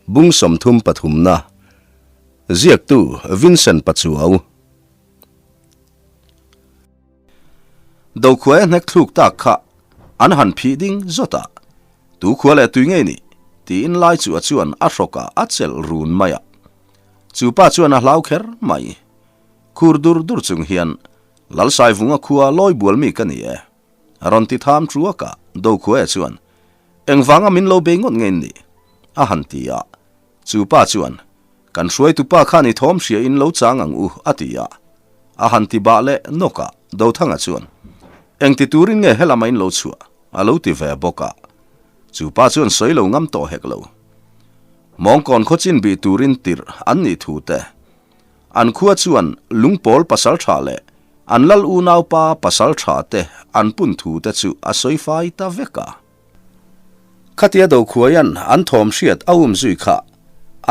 Bung 33 na Ziaktu Vincent Pachuau. Dokhuaia hnek thluk tak kha an han phih ding zawt a, Tu khua leh tui ngei nih? tiin lai chu a chuan a hrawk ah a chelh run mai a. Chu pa chuan a hlau kher mai. Khur dur dur chung hian, Lalsaivunga khua lawi bual mi ka ni e. A rawn ti tham truak a, Dokhuaia chuan, Engvanga min lo bei ngawt ngei nih? a han ti a. Chu pa chuan, Kan hruaitupa khan i thawm hria in lo chang ang u, a ti a. A han ti bah leh nawk a, Dothanga chuan, Eng ti turin nge helama in lo chhuah? a lo ti ve bawk a. Chu pa chuan sawi lo ngam tawh hek lo. Mawngkawn khaw chin bih turin tirh an nih thu te, an khua chuan lungpawl pasal tha leh an lal unaupa pasal tha te an pun thu te chu a sawi fai ta vek a. Khatia Dokhuaian an thawm hriat a um zui kha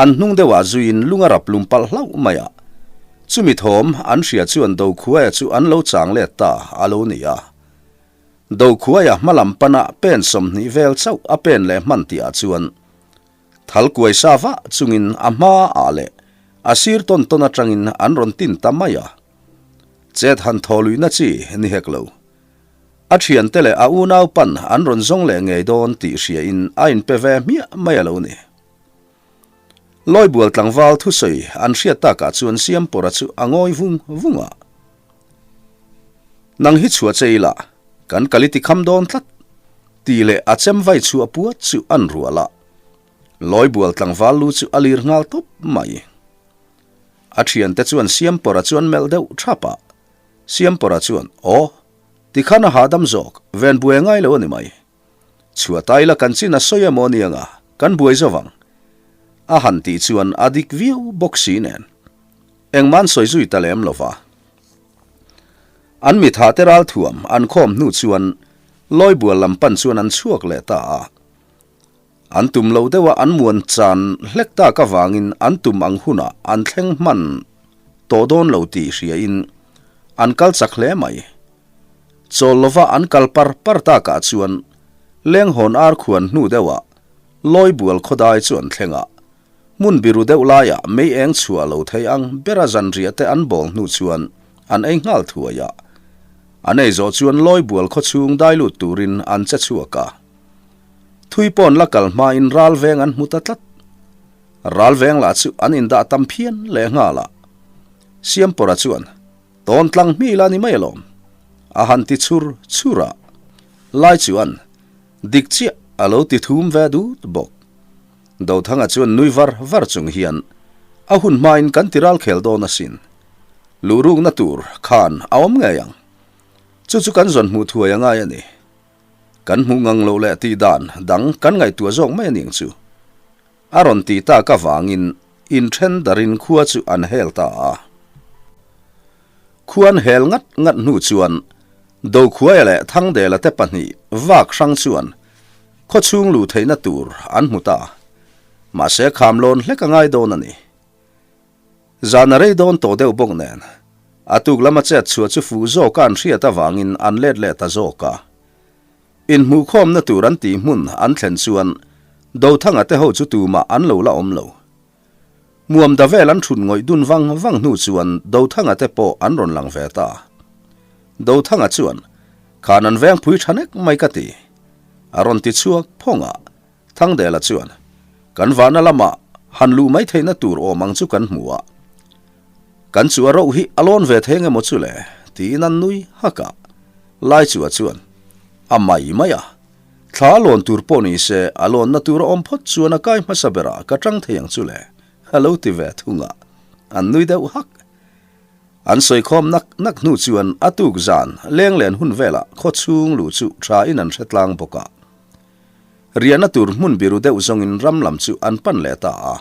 an hnung deuhah zuiin lung a rap lum palh hlauh mai a. Chumi thawm an hria chuan Dokhuaia chu an lo chang let ta a lo ni a. Dokhuaia hmalam pana pen 20 vel chauh a pen leh hman tihah chuan thal kuai sa vah chungin a hma ah leh a sir tawn tawn atangin an rawn tin ta mai a. Chet han thaw luihna chi ni hek lo. A thiante leh a unau pan an rawn zawng leh ngei dawn tih hria in a inpe ve hmiah mai a lo ni. Lawibual tlangval thusawi an hriat takah chuan Siampawra chu a ngawi vung vung a. Nang hi chhuah che ila, kan kal i ti kham dawn tlat, tih leh a chem vai chhuah puat chu an rual a. Lawibual tlangval lu chu a lir nghal tawp mai. A thiante chuan Siampawra chu an melh deuh thap a. Siampawra chuan, Aw, tikhan a hahdam zawk, ven buai a ngai lo a ni mai. Chhuah ila kan chin a sawi emaw ania nga, kan buai zo vang. A han tih chuan a dik viau bawk si nen. Engmah an sawi zui ta lem lo va. An mitha te ral thuam an khawm hnu chuan Lawibual lam pan chuan an chhuak leh ta a. An tum lo deuha an muan chan hlek tak avangin an tum ang hunah an thleng hman tawh dawn lo tih hriain an kal chak hle mai. Chawl lova an kal par par takah chuan lenghawn ar khuan hnu deuhah Lawibual khawdai chu an thleng a. Hmun biru deuh laiah mei eng chhuah lo thei ang bera zanriah te an bawl hnu chuan an ei nghal thuai a. An ei zawh chuan Lawibual khawchhung dai lut turin an che chhuak a. Thui pawn la kal hmain ral veng an hmu ta tlat. Ral veng lah chu an indah tam phian leh nghal a. Siampawra chuan, Tawn tlang hmi la ni mai alawm. A han ti chhur chhur a. Lai chuan, Dik chiah a lo ti thum ve dut bawk. Dothanga chuan nui var var chung hian, A hun hmain kan ti ral khel dawn asin. Luhrukna tur khan a awm ngei ang. Chu chu kan zawn hmuh thuai a ngai a ni. Kan hmuh ngang loh leh tih dan dang kan ngaihtuah zawk mai a ning chu. A rawn tih tak avangin inthen darin khua chu an hel ta a. Khua an hel ngat ngat hnu chuan Dokhuaia leh Thangdela te pahnih vak hrang chuan khawchhung luh theihna tur an hmu ta. Mahse khamlawn hlek a ngai dawn a ni. Zan a rei dawn tawh deuh bawk nen, a tuk lama chet chhuah chu fuh zawka an hriat avangin an let leh ta zawk a. Inhmuhkhawmna tur an tih hmun an thlen chuan Dothanga te ho chu tumah an lo la awm lo. Muam da vel an thut ngawih dun vang vang hnu chuan Dothanga te pawh an rawn lang ve ta. Dothanga chuan, Khan an veng phui tha nek mai ka ti. A rawn ti chhuak phawng a. Thangdela chuan, Kan vahna lamah han luh mai theihna tur awm ang chu kan hmu a. Kan chu a roh hi a lawn ve thei engemaw chu le? tiin an nui hak a. Laichua chuan, A mai mai a. Thla a lawn tur pawh ni se, a lawnna tur a awm phawt chuan a kai hmasa berah ka tang thei ang chu le, a lo ti ve thung a. An nui deuh hak. An sawikhawm nak nak hnu chuan a tuk zan lenglen hun velah khawchhung luh chu tha in an hre tlang bawk a. Riahna tur hmun biru deuh zawngin ram lam chu an pan leh ta a.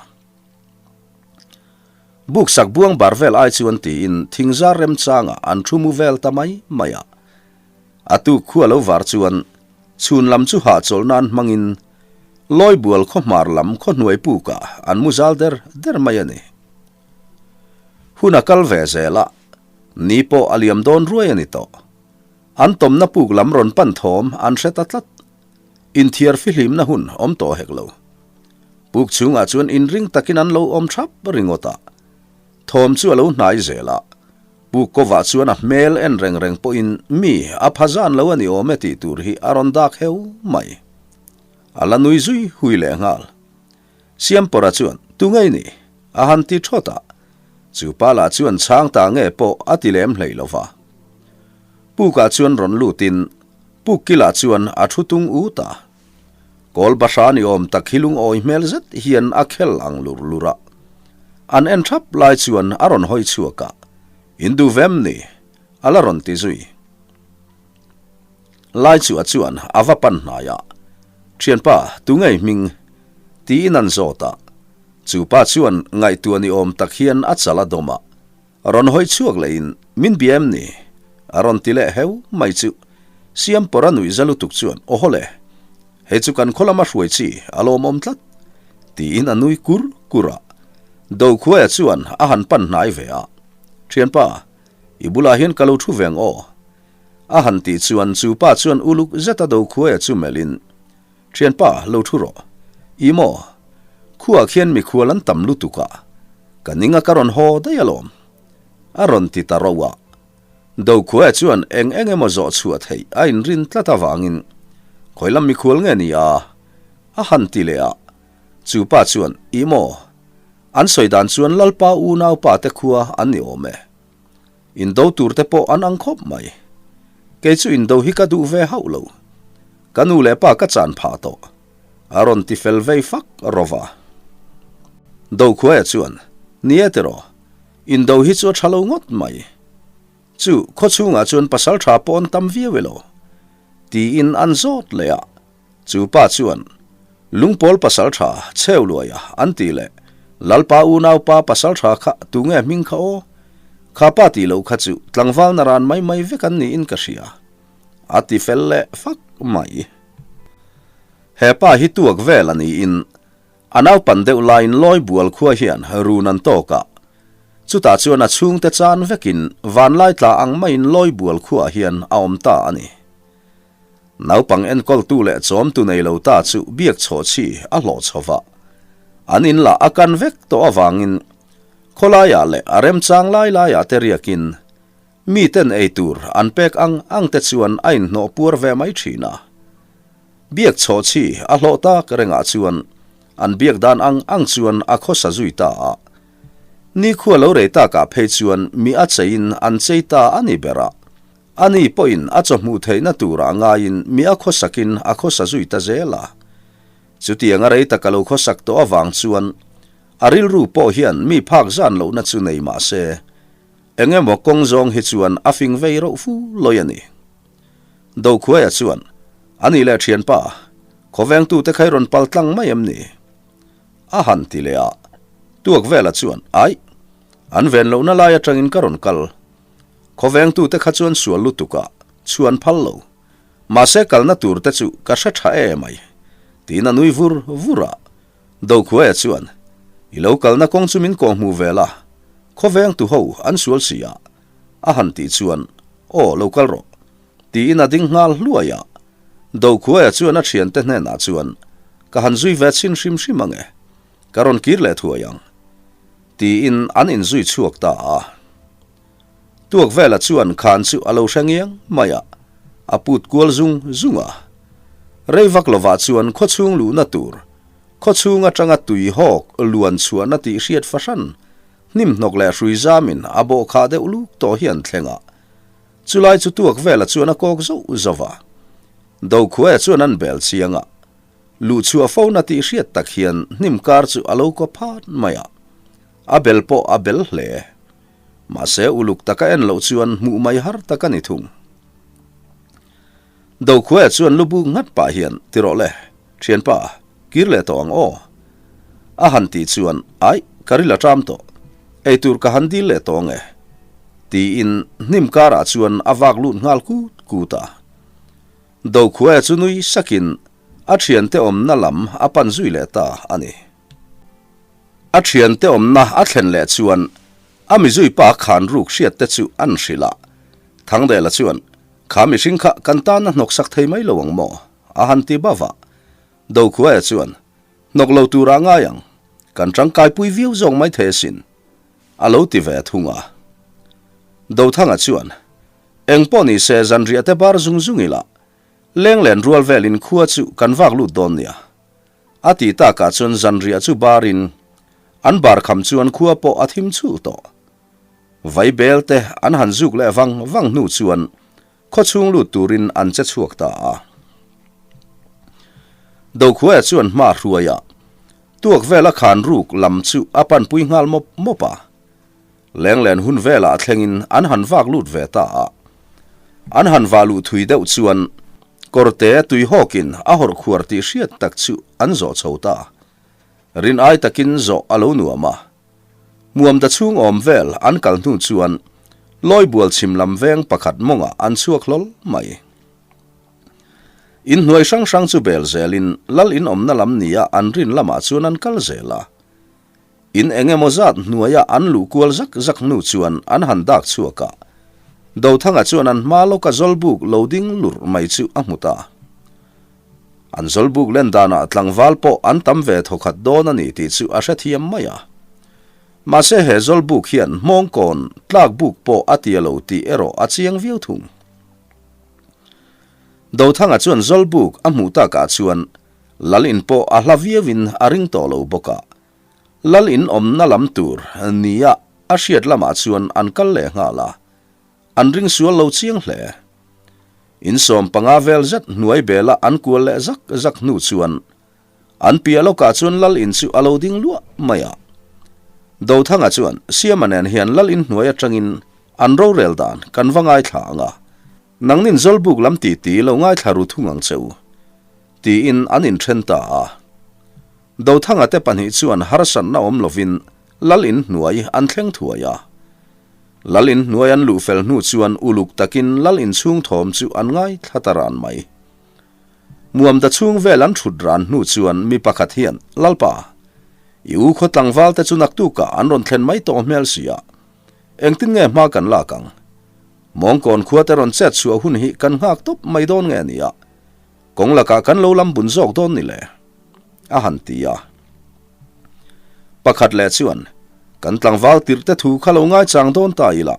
Buksak buang bar vel ai chuan tiin thingzar remchangah an thu mu vel ta mai mai a. A tuk khu a lo var chuan chhun lam chu hahchawlh nan hmangin Lawibual khaw hmar lam khaw hnuai pukah an mu zal der der mai a ni. Hun a kal ve zel a, ni pawh a liam dawn ruai a ni tawh. An tawmna puk lam rawn pan thawm an hre ta tlat. Inthiar fihlimna hun awm tawh hek lo. Puk chhungah chuan inring takin an lo awm thap ringawt a. Thawm chu a lo hnai zel a. Puk kovah chuan a hmel en reng reng pawhin mi a pha zan lo a ni awm e tih tur hi a rawn dak heu mai. A la nui zui hui leh nghal. Siampawra chuan, Tu ngei ni? a han ti thawt a. Chu pa lah chuan chhang ta nge pawh a ti lem hlei lo va. Pukah chuan rawn lutin puk kilah chuan a thu tung ut a. Kawl bahra ni awm tak hi lungawi hmel zet hian a khel ang lur lur a. An en thap lai chuan a rawn hawi chhuak a, In duh vem ni? a la rawn ti zui. Lai chu a chuan a va pan hnai a, Thianpa, tu ngei hming? tiin an zawt a. Chu pa chuan ngaihtuah ni awm tak hian a chal a dawm a. Rawn hawi chhuak lehin, Min bia em ni? A rawn ti leh heu mai chu. Siampawr a nuih za lutuk chuan, Aw le, hei chu kan khaw lama hruai chi a lawmawm tlat, tiin a nui kur kur a. Dokhuaia chuan a han pan hnai ve a, Thianpa, i bulah hian ka lo thu veng aw. A han tih chuan chu pa chuan uluk zeta Dokhuaia chu melhin, Thianpa, lo thu rawh. I maw? Khuaah khian mikhual an tam lutuk a, ka ning a ka rawn haw daih alawm. A rawn ti ta ro a. Dokhuaia chuan eng eng emaw zawh chhuah theih a inrin tlat avangin, Khawi lam mikhual nge ni a? A han ti leh a. Chu pa chuan, I maw? An sawi dan chuan Lalpa unaupa te khua an ni awm e. Indo tur te pawh an ang khawp mai. Kei chu indo hi ka duh ve hauh lo. Ka nu leh pa ka chan phah tawh. A rawn ti fel vei fak rawh a. Dokhuaia chuan, Ni e tiraw, indo hi chu a tha lo ngawt mai. Chu, khawchhungah chuan pasal tha pawh an tam viau elo? Tiin an zawt leh a. Chu pa chuan, Lungpawl pasal tha, chheu luaia, an ti leh. Lalpa unaupa pasal tha kha tunge hming kha aw? Kha pa tih loh kha chu tlangval naran mai mai vek an niin ka hria. A ti fel leh fak mai. He pa hi tuak vel a niin a naupan deuh laiin lawi bual khua hian run an tawk a. Chutah chuan a chhungte chan vekin vanlai tla ang maiin lawi bual khuaah hian a awm ta a ni. Naupang enkawltu leh chawmtu nei lo ta chu biak chhaw chi a hlawh chho va. An in lah a kan vek tawh avangin khawlaiah leh a remchang lai laiah te riakin miten ei tur an pek ang ang te chuan a inhnawh puar ve mai thin a. Biak chhaw chi a hlawh tak rengah chuan an biak dan ang ang chuan a khawsa zui ta a. Nikhua lo rei takah phei chuan mi a cheiin an chei ta a ni ber a. Ani pawhin a chawhmuh theihna turah ngaiin mi a khawsakin a khawsa zui ta zel a. Chutiang a rei taka lo khawsak tawh avang chuan a rilru pawh hian mi phak zan lohna chu nei mah se, eng emaw kawng zawng hi chuan a fing vei rauh fu lawi a ni. Dokhuaia chuan, Ani leh thianpa, khawvengtute kha i rawn pal tlang mai em ni? A han ti leh a. Tuak vela chuan, Aih, an ven lohna lai atangin ka rawn kal. Khawvengtute kha chuan sual lutuk a, chhuan phal lo. Mahse kalna tur te chu ka hre tha e mai. Tiin a nui vur vur a. Dokhuaia chuan, I lo kalna kawng chu min kawh hmuh ve la, khawvengtu ho an sual si a, a han tih chuan, Aw, lo kal rawh. Tiin a ding nghal hluai a. Dokhuaia chuan a thiante hnenah chuan, Ka han zui ve chhin hrim hrim ange. Ka rawn kir leh thuai ang. Tiin an inzui chhuak ta a. Tuak vela chuan khan chu a lo hre ngiang mai a, a put kual zung zung a. Rei vak lovah chuan khawchhung luhna tur, khawchhung atanga tui hawk luan chhuahna tih hriat fahran, hnim hnawk leh hrui zamin a bawh khah deuh luk tawh hi an thleng a. Chulai chu tuak vela chuan a kawk zauh zauh a. Dokhuaia chuan an bel chiang a. Luhchhuah fona tih hriat tak hian hnim kar chu a lo kaw phat mai a. A bel pawh a bel hle. Mahse uluk taka en loh chuan hmuh mai har tak a ni thung. Dokhuaia chuan lu buk nghat pah hian, Ti rawh le, thianpa, kir leh tawh ang aw. A han tih chuan, Aih, ka ril a ṭam tawh. Eitur ka han dil leh tawh ang e. Tiin hnim karah chuan a vak lut nghal kut kut a. Dokhuaia chu nui sakin a thiante awmna lam a pan zui leh ta a ni. A thiante awmna a thlen leh chuan a mizui pa khan ruk hriat te chu an hrilh a. Thangdela chuan, Kha mihring kha kan tan a hnawksak thei mai lo ang maw? a han ti bava. Dokhuaia chuan, Hnawk lo turah ngai ang, kan tangkaipui viau zawk mai thei asin, a lo ti ve thung a. Dothanga chuan, Eng pawh ni se zanriah te bar zung zung ila, lenglen rual velin khua chu kan vak lut dawn nia. A ti takah chuan zanriah chu barin an bar kham chuan khua pawh a thim chhuh tawh. Vai bel te an han zuk leh vang vang hnu chuan khawchhung lut turin an che chhuak ta a. Dokhuaia chuan hma hruaia tuak vela khan ruk lam chu a panpui nghal mawp mawp a. Lenglen hun velah thlengin an han vak lut ve ta a. An han vah luh thui deuh chuan kawrte tui hawkin a hawrh khuar tih hriat tak chu an zawh chho ta. Rin ai takin zawh a lo nuam a. Muamda chhung awm vel an kal hnu chuan Lawibual chhim lam veng pakhat mawngah an chhuak hlawl mai. Inhnuai hrang hrang chu bel zelin lal inawmna lam nia an rin lamah chuan an kal zel a. In eng emaw zat hnuaia an luh kual zak zak hnu chuan an han dak chhuak a. Dothanga chuan an hma lawka zawlbuk lo ding lurh mai chu a hmu ta. An zawlbuk len danah tlangval pawh an tam ve thawkhat dawn a ni tih chu a hrethiam mai a. Mahse he zawlbuk hian hmawngkawn tlakbuk pawh a tia lo tih erawh a chiang viau thung. Dothanga chuan zawlbuk a hmuh takah chuan Lal in pawh a hla viauin a ring tawh lo bawk a, Lal in awmna lam tur nia a hriat lamah chuan an kal leh nghal a, an ring sual lo chiang hle. In 15 vel zet hnuai bela an kual leh zak zak hnu chuan an piah lawkah chuan Lal in chu a lo ding luah mai a. Dothanga chuan Siama nen hian Lal in hnuai atangin an rorel dan kan va ngaithla ang a, nangnin Zawlbuk lam titi lo ngaithla ru thung ang che u. Tiin an inthen ta a. Dothanga te pahnih chuan harsatna awm lovin Lal in hnuai an thleng thuai a. Lal in hnuai an luh fel hnu chuan uluk takin Lal in chhung thawm chu an ngaithla ta ran mai. Muamda chhung vel an thut ran hnu chuan mi pakhat hian, Lalpa, i u khaw tlangval te chu naktukah an rawn thlen mai tawh hmel si a, engtin nge hma kan lak ang? Mawngkawn khua te rawn chet chhuah hun hi kan nghak tawp mai dawn nge nia? Kawng lakah kan lo lam bun zawk dawn ni le? A han ti a. Pakhat leh chuan, Kan tlangval tirh te thu kha lo ngaichang dawn ta ila.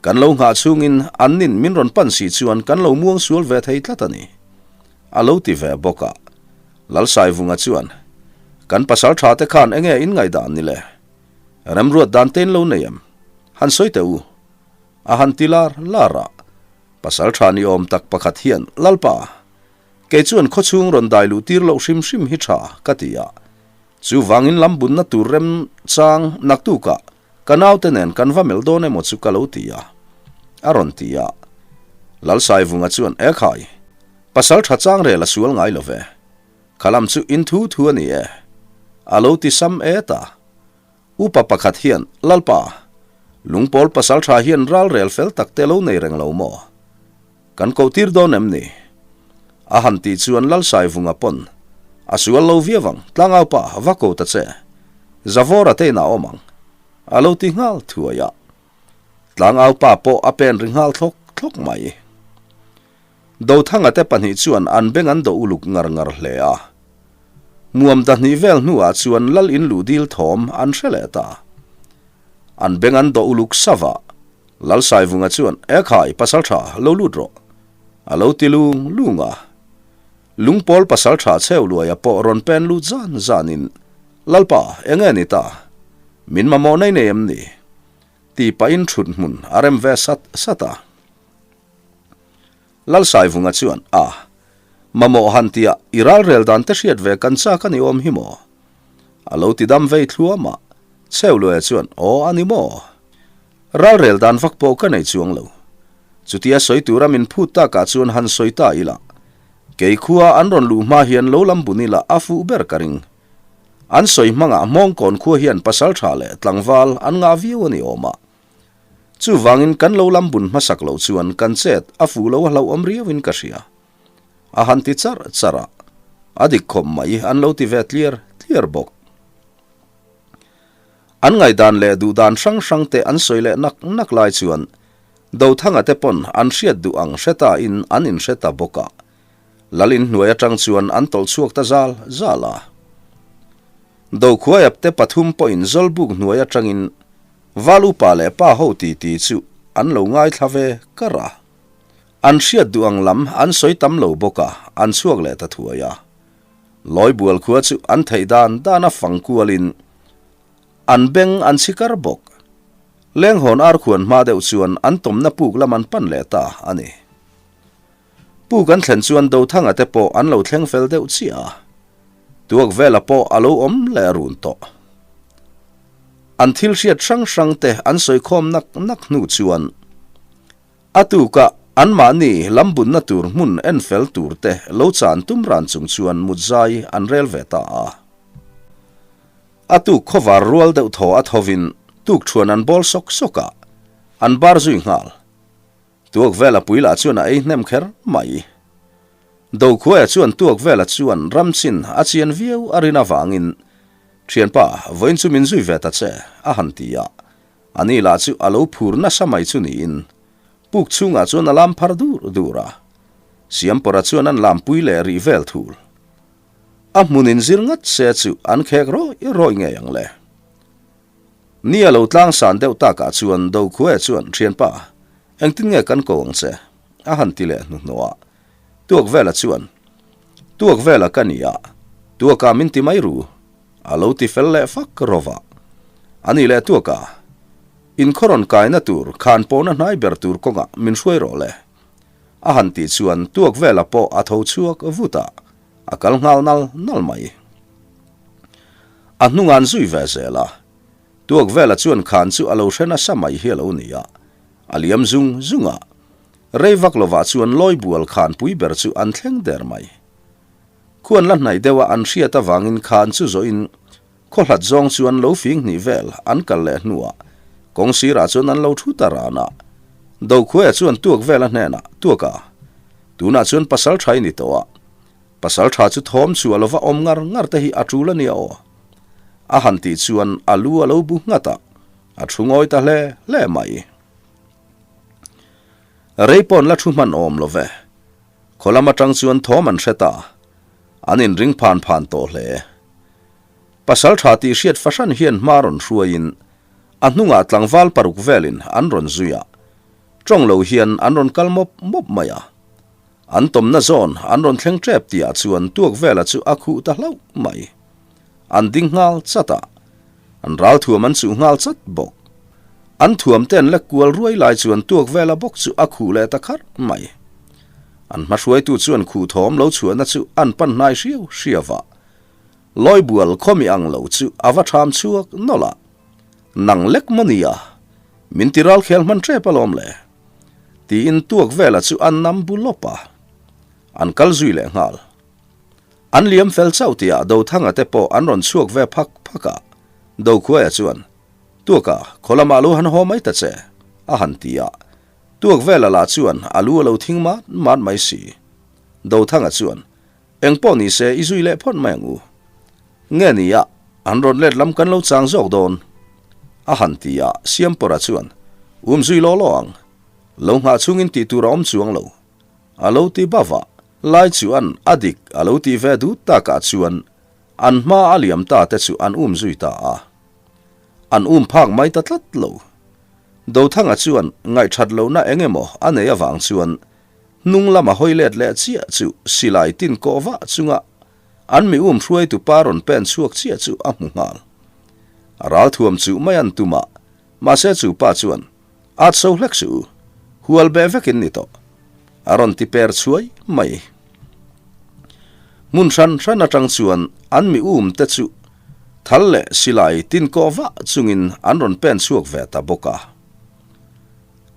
Kan lo nghah chhungin an nin min rawn pan si chuan kan lo muang sual ve thei tlat a ni. A lo ti ve bawk a. Lalsaivunga chuan, Kan pasal tha te khan enge in ngaihdan ni le? Remruat dan te in lo nei em? Han sawi teh u. A han ti lar lar a. Pasal tha ni awm tak pakhat hian, Lalpa, kei chuan khawchhung rawn dai luh tir loh hrim hrim hi tha, ka ti a. Chuvangin lam bunna tur rem chang naktukah ka naute nen kan va melh dawn emaw chu ka lo ti a, a rawn ti a. Lalsaivunga chuan, Ekhai, pasal tha chang rel a sual ngai lo ve. Kha lam chu in thu thu a ni e, a lo ti sam et a. Upa pakhat hian, Lalpa, lungpawl pasal tha hian ral rel fel tak te lo nei reng lo maw? Kan koh tir dawn em ni? A han tih chuan Lalsaivunga pawn, A sual lo viau ang, tlangau pa, va ko ta che. Zavawra te inah awm ang. A lo ti nghal thuai a. Tlangau pa pawh a pen ri nghal thlawk thlawk mai. Dothanga te pahnih chuan an beng an dawh uluk ngar ngar hle a. Muam dahnih vel hnuah chuan Lal in luh dil thawm an hre leh ta. An beng an dawh uluk sava, Lal Saivunga chuan, E khai, pasaltha, lo lut rawh. A lo ti lung lung a. Lungpawl pasaltha cheu luaia pawh rawn pen lut zan zanin, Lalpa, enge ni ta? Min mamawh nei nei em ni? Ti pahin thut hmun a rem ve sat sat a. Lalsaivunga chuan, A, mamawh han tia i ralrel dan te hriat ve kan chak a ni awm hi maw? A lo ti dam vei thluam a, Chheuluaia chuan, Aw, a ni maw? Ralrel dan vak pawh ka nei chuang lo. Chutia sawi tura min phut takah chuan han sawi ta ila, kei khua an rawn luh hma hian lo lam bun ila a fuh ber ka ring. An sawi hmangah Hmawngkawn khua hian pasaltha leh tlangval an ngah viau a ni awm a. Chuvangin kan lo lam bun hmasak loh chuan kan chet a fuh lo a hlauhawm riauin ka hria. A han ti charh charh a, a dik khawp mai an lo ti ve tliar tliar bawk. An ngaihdan leh duhdan hrang hrang te an sawi leh nak nak lai chuan Dothanga te pawn an hriat duh ang hre ta in an inhre ta bawk a. Lal inhnuai atang chuan an tawlh chhuak ta zal zal a. Dokhuaiapte pathum pawhin Zawlbuk hnuai atangin Val upa leh pa ho titi chu an lo ngaithla ve kar a. An hriat duh ang lam an sawi tam lo bawk a, an chhuak leh ta thuai a. Lawibual khua chu an theih dan dan a fang kualin an beng an chhi kar bawk. Lenghawn arkhuan hma deuh chuan an tawmna puk lam an pan leh ta a ni. Puk an thlen chuan Dothanga te pawh an lo thleng fel deuh chiah a, tuak vela pawh a lo awm leh run tawh. An thil hriat hrang hrang te an sawi khawm nak nak hnu chuan a tukah anmahni lam bunna tur hmun en fel tur te lo chan tum ran chung chuan mut zai an rel ve ta a. A tuk khawvar rual deuh thaw a thovin tuk thuan an bawl sawk sawk a, an bar zui nghal. Tuak vela pui lah chuan a ei hnem kher mai. Dokhuaia chuan tuak vela chuan ram chin a chian viau a rin avangin, Thianpa, vawiin chu min zui ve ta che, a han ti a. Ani lah chu a lo phur nasa mai chu niin, puk chhungah chuan a lam phar dur dur a. Siampawra chuan an lampui leh rih vel thul. A hmun inzir ngat se chu an khek rawih rawih ngei ang le. Ni a lo tlang san deuh takah chuan Dokhue chuan, Thianpa, engtin nge kan ko ang che? a han ti leh hnuhnawh a. Tuak vela chuan, Tuak vela ka ni a, tuakah min ti mai ru, a lo ti fel leh fak rawh a. A ni leh tuaka, Inkhawrawn kaina tur khan pawhna hnai ber tur kawngah min hruai rawh le, a han tih chuan tuak vela pawh a tho chhuak vut a, a kal nghal nal nal mai. A hnunga'n zui ve zel a, tuak vela chuan khan chu a lo hre nasa mai hi a lo ni a, a liam zung zung a, rei vak lovah chuan lawi bual khan pui ber chu an thleng der mai. Khuan la hnaih deuha an hriat avangin khan chu zawhin khaw hlat zawng chuan lo fing hnih vel an kal leh hnuah kawng sirah chuan an lo thu ta ran a. Dokhuaia chuan tuak vela hnenah, Tuaka, tunah chuan pasal tha i ni tawh a, Pasal tha chu thawm chhuah lova awm ngar ngar te hi a tul a nia aw. A han tih chuan a lu a lo bu nghat a, a thu ngawi ta hle hle mai. Rei pawn la thu hman awm lo ve. Khaw lam atang chuan thawm an hre ta. An inring phan phan tawh hle. Pasal tha tih hriat fahran hian hma rawn hruaiin a hnungah tlangval paruk velin an rawn zui a, tawng lo hian an rawn kal mawp mawp mai a. An tawmna zawn an rawn thleng tep tihah chuan tuak vela chu a khuh ta hlauh mai. An ding nghal chat a, an ral thuam an chuh nghal chat bawk. An thuam te an lek kual ruai lai chuan tuak vela bawk chu a khuh leh ta kharh mai. An hmahruaitu chuan khuh thawm lo chhuahna chu an pan hnai hriau hriau a. Lawibual khawmi ang lo chu a va tham chhuak nawlh a, Nang lek maw nia, min ti ral khel hman tep alawm le. Tiin tuak vela chu an nam bu lawp a, an kal zui leh nghal. An liam fel chauh tihah Dothanga te pawh an rawn chhuak ve phak phak a, Dokhuaia chuan, Tuaka, khaw lamah lo han haw mai ta che, a han ti a. Tuak vela lah chuan a lu a lo thing mat mat mai si. Dothanga chuan, Eng pawh ni se i zui leh phawt mai ang u. Nge ni a, an rawn let lam kan lo chang zawk dawn. A han ti a, Siampawra chuan, Um zui law law ang. Lo nghah chungin tih tur a awm chuang lo. A lo ti bauh a, Lai chuan a dik a lo tih ve dut takah chuan an hma a liam ta te chu an um zui ta a. An um phak mai ta tlat lo. Dothanga chuan ngaihthat lohna eng emaw a nei avang chuan Hnung lama hawi let leh chiah chu silai tin kawh vah chunga an mi um hruaitu pa rawn pen chhuak chiah chu a hmu nghal. A ral thuam chuh mai an tum a, mahse chu pa chuan, At so hlek suh u, hual beh vekin ni tawh. A rawn ti per chhuai mai. Hmun hran hran atang chuan an mi um te chu thal leh silai tin kawh vah chungin an rawn pen chhuak ve ta bawk a.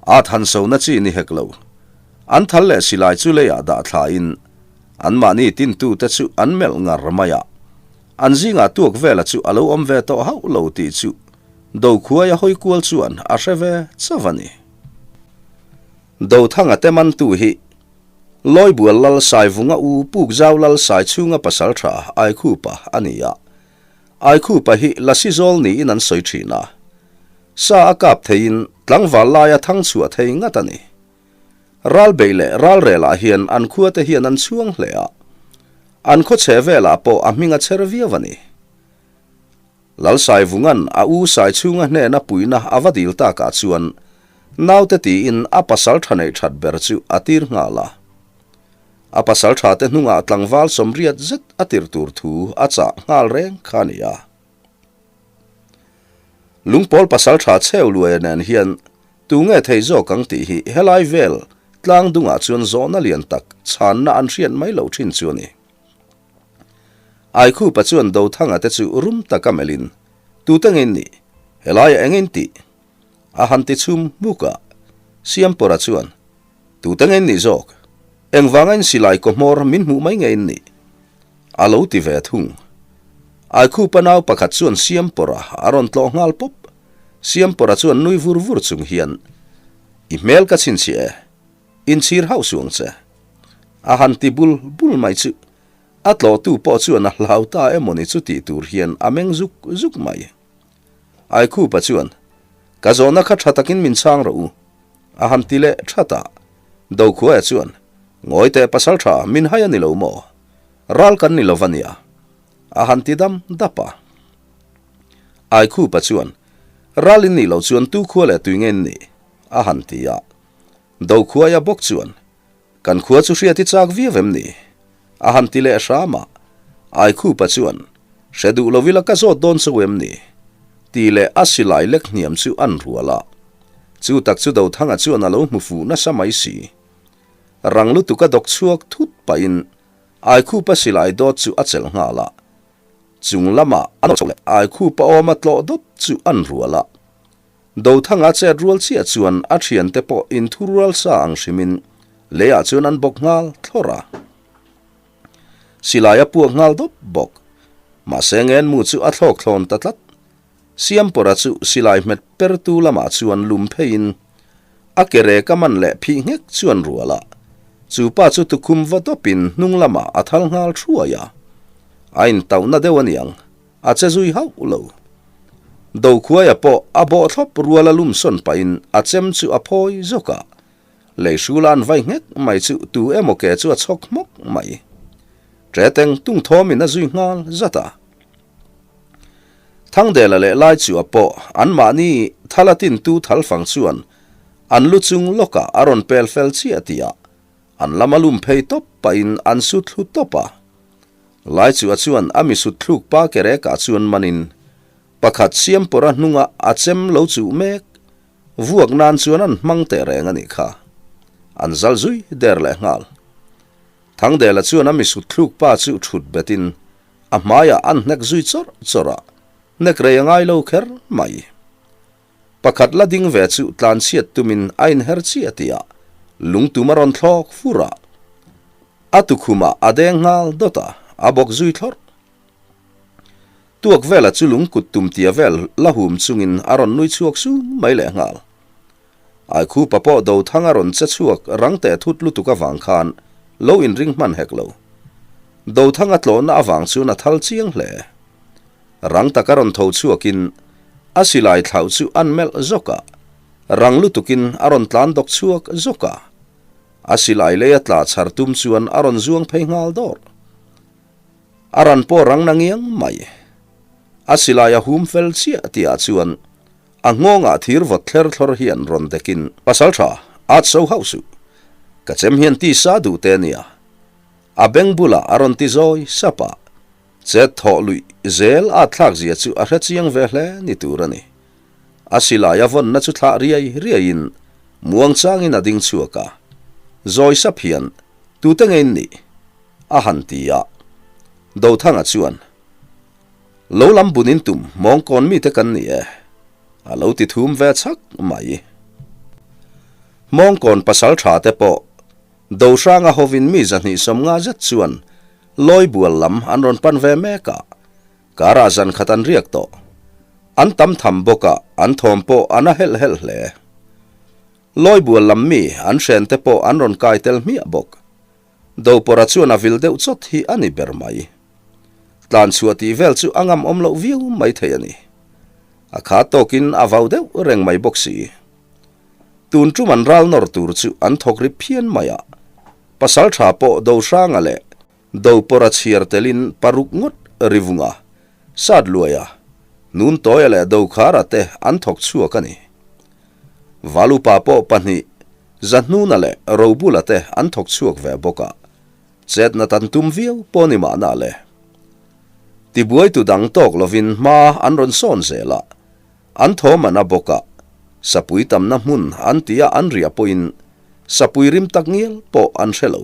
A than sona chi ni hek lo. An thal leh silai chu leiah dah thlain anmahni tintute chu an melh ngar mai a. An zingah tuak vela chu a lo awm ve tawh hauh lo tih chu Dokhuaia hawi kual chuan a hre ve chauh a ni. Dothanga te mantu hi Lawibual Lal Saivunga u Pukzau Lal Saichhunga pasaltha Aikhupa a ni a. Aikhupa hi Lasi zawl niin an sawi thin a. Sa a kap theiin tlangval laia thang chhuah thei ngat a ni. Ral beih leh ral relah hian an khuate hian an chhuang hle a, an khaw chhe velah pawh a hming a chher viau a ni. Lalsaivunga'n a u Saichhunga hnena puihna a va dil takah chuan naute tiin a pasal tha neih that ber chu a tir nghal a. A pasal tha te hnungah tlangval sawmriat zet a tir tur thu a chah nghal reng kha a ni a. Lungpawl pasal tha chheu luaia nen hian tu nge thei zawk ang tih hi helai vel tlang dungah chuan zawhna lian tak chhanna an hriat mai loh thin chu a ni. Aikhupa chuan Dothanga te chu rum taka melhin, Tute nge in nih? Helaiah eng in tih? A han ti chhum hmuk a. Siampawra chuan, Tute nge in nih zawk? Engvanga in silai kaw hmawr min hmuh mai nge in nih? A lo ti ve thung. Aikhupa nau pakhat chuan Siampawra a rawn tlawh nghal pawp. Siampawra chuan nui vur vur chung hian, I hmel ka chhinchhiah e. Inchhir hauh suh ang che. A han ti bul bul mai chu a tlawhtu pawh chuan a hlau ta emawni chu tih tur hian a meng zuk zuk mai. Aikhupa chuan, Ka zawhna kha tha takin min chhang rawh u, a han ti leh that a. Dokhuaia chuan, Ngawi teh pasal tha, min hai a ni lo maw? Ral kan ni lo va nia, a han ti dam dap a. Aikhupa chuan, Ral in nih loh chuan tu khua leh tui nge in nih? a han ti a. Dokhuaia bawk chuan, Kan khua chu hriat i chak viau em ni? A han ti leh hram a. Aikhupa chuan, Hre duh lo ila ka zawt dawn cho em ni? Tih leh a silai lek hniam chu an rual a. Chu tak chu Dothanga chuan a lo hmu fuh nasa mai si. Rang lutuk a dawk chhuak thut pahin Aikhupa silai dawt chu a chelh nghal a. Chung lama a nawr chho leh Aikhupa awma tlawh dawt chu an rual a. Dothanga chet rual chiah chuan a thiante pawh inthurual sa ang hrimin leiah chuan an bawk nghal thlawr a. Silai a puak nghal dawp bawk. Mahse ngenmu chu a thlawk thlawn ta tlat. Siampawra chu silai hmet pertu lamah chuan lum pheiin a ke rek a man leh phih nghek chuan rual a. Chu pa chu tukhum va dawpin hnung lamah a thal nghal thuai a. A intauhna deuh a niang. A che zui hauh lo. Dokhuaia pawh a bawh thlawp rual a lum sawn pahin a chem chu a phawi zawk a. Lei hrula an vai nghek mai chu tu emaw ke chu a chhawk hmawk mai. Ṭeteng tung thawmin a zui nghal zat a. Thangdela leh Laichua pawh anmahni thal a tintu thal fang chuan an lu chung lawkah a rawn pel fel chiah tihah an lam a lum phei tawp pahin an su thlu tawp a. Laichua chuan a mi sut thluk pa ke rekah chuan manin pakhat Siampawra hnunga a chem lo chuh mek Vuak nan chuan an hmang teh reng a nih kha. An zal zui der leh nghal. Thangdela chuan a misut thluk pa chu thut betin a hmaiah an hnek zui chawrh chawrh a, hnek rei a ngai lo kher mai. Pakhat la ding ve chu tlanchhiat tumin a inher chiah tihah lungtum a rawn thlawk fur a. A tukhumah a deng nghal dawt a, a bawk zui thlawrh. Tuak vela chu lung kut tum tia vel la hum chungin a rawn nui chhuak sung mai leh nghal. Aikhupa pawh Dothang a rawn che chhuak rang teh thut lutuk avang khan lo inring hman hek lo. Dothang a tlawhna avang chuan a thal chiang hle. Rang taka rawn tho chhuakin a silai thlauh chu an melh zawk a, rang lutukin a rawn tlan dawk chhuak zawk a. A silai lei a tla chhar tum chuan a rawn zuang phei nghal dawrh. A ran pawh rang na ngiang mai. A silai a hum fel chiah tihah chuan a nghawngah thir vawt thler thlawr hian rawn dekin, Pasal tha, at so hauh suh. Ka chem hian tisa duh te ania. A beng bulah a rawn ti zawi sap a. Chet thawh luih zel at thlak zia chu a hre chiang ve hle ni tur a ni. A silai a vawnna chu thlah riai riaiin muang changin a ding chhuak a. Zawi sap hian, Tute nge in nih? A han ti a. Dothanga chuan, Lo lam bun in tum mawngkawn mite kan ni e, a lo ti thum ve chhak mai. Mawngkawn pasal tha te pawh Dohranga hovin mi zahnih sawmnga zet chuan Lawibual lam an rawn pan ve mek a, karah zan khat an riak tawh. An tam tham bawk a, an thawm pawh a na helh helh hle. Lawibual lam mi an hren te pawh an rawn kai tel hmiah bawk. Dopawrha chuan a vil deuh chawt hi a ni ber mai. Tlan chhuah tih vel chu a ngam awm loh viau mai thei a ni. A kha tawkin a vau deuh reng mai bawk si. Tun tum an ral nawr tur chu an thawk ri phian mai a, pasal tha pawh Dohranga leh Dopawrha chhiar telin paruk ngawt ri vung a, Sat luai a. Nuntawia leh Dokhara te an thawk chhuak a ni. Valupa pawh pahnih, Zahnuna leh Robula te an thawk chhuak ve bawk a, chetna tan tum viau pawh ni mahna le. Tibuaitu dang tawk lovin hma an rawn sawn zel a, an thawm an a bawk a, sapui tamna hmun an tia an riah pawhin sapui rim tak ngial pawh an hre lo.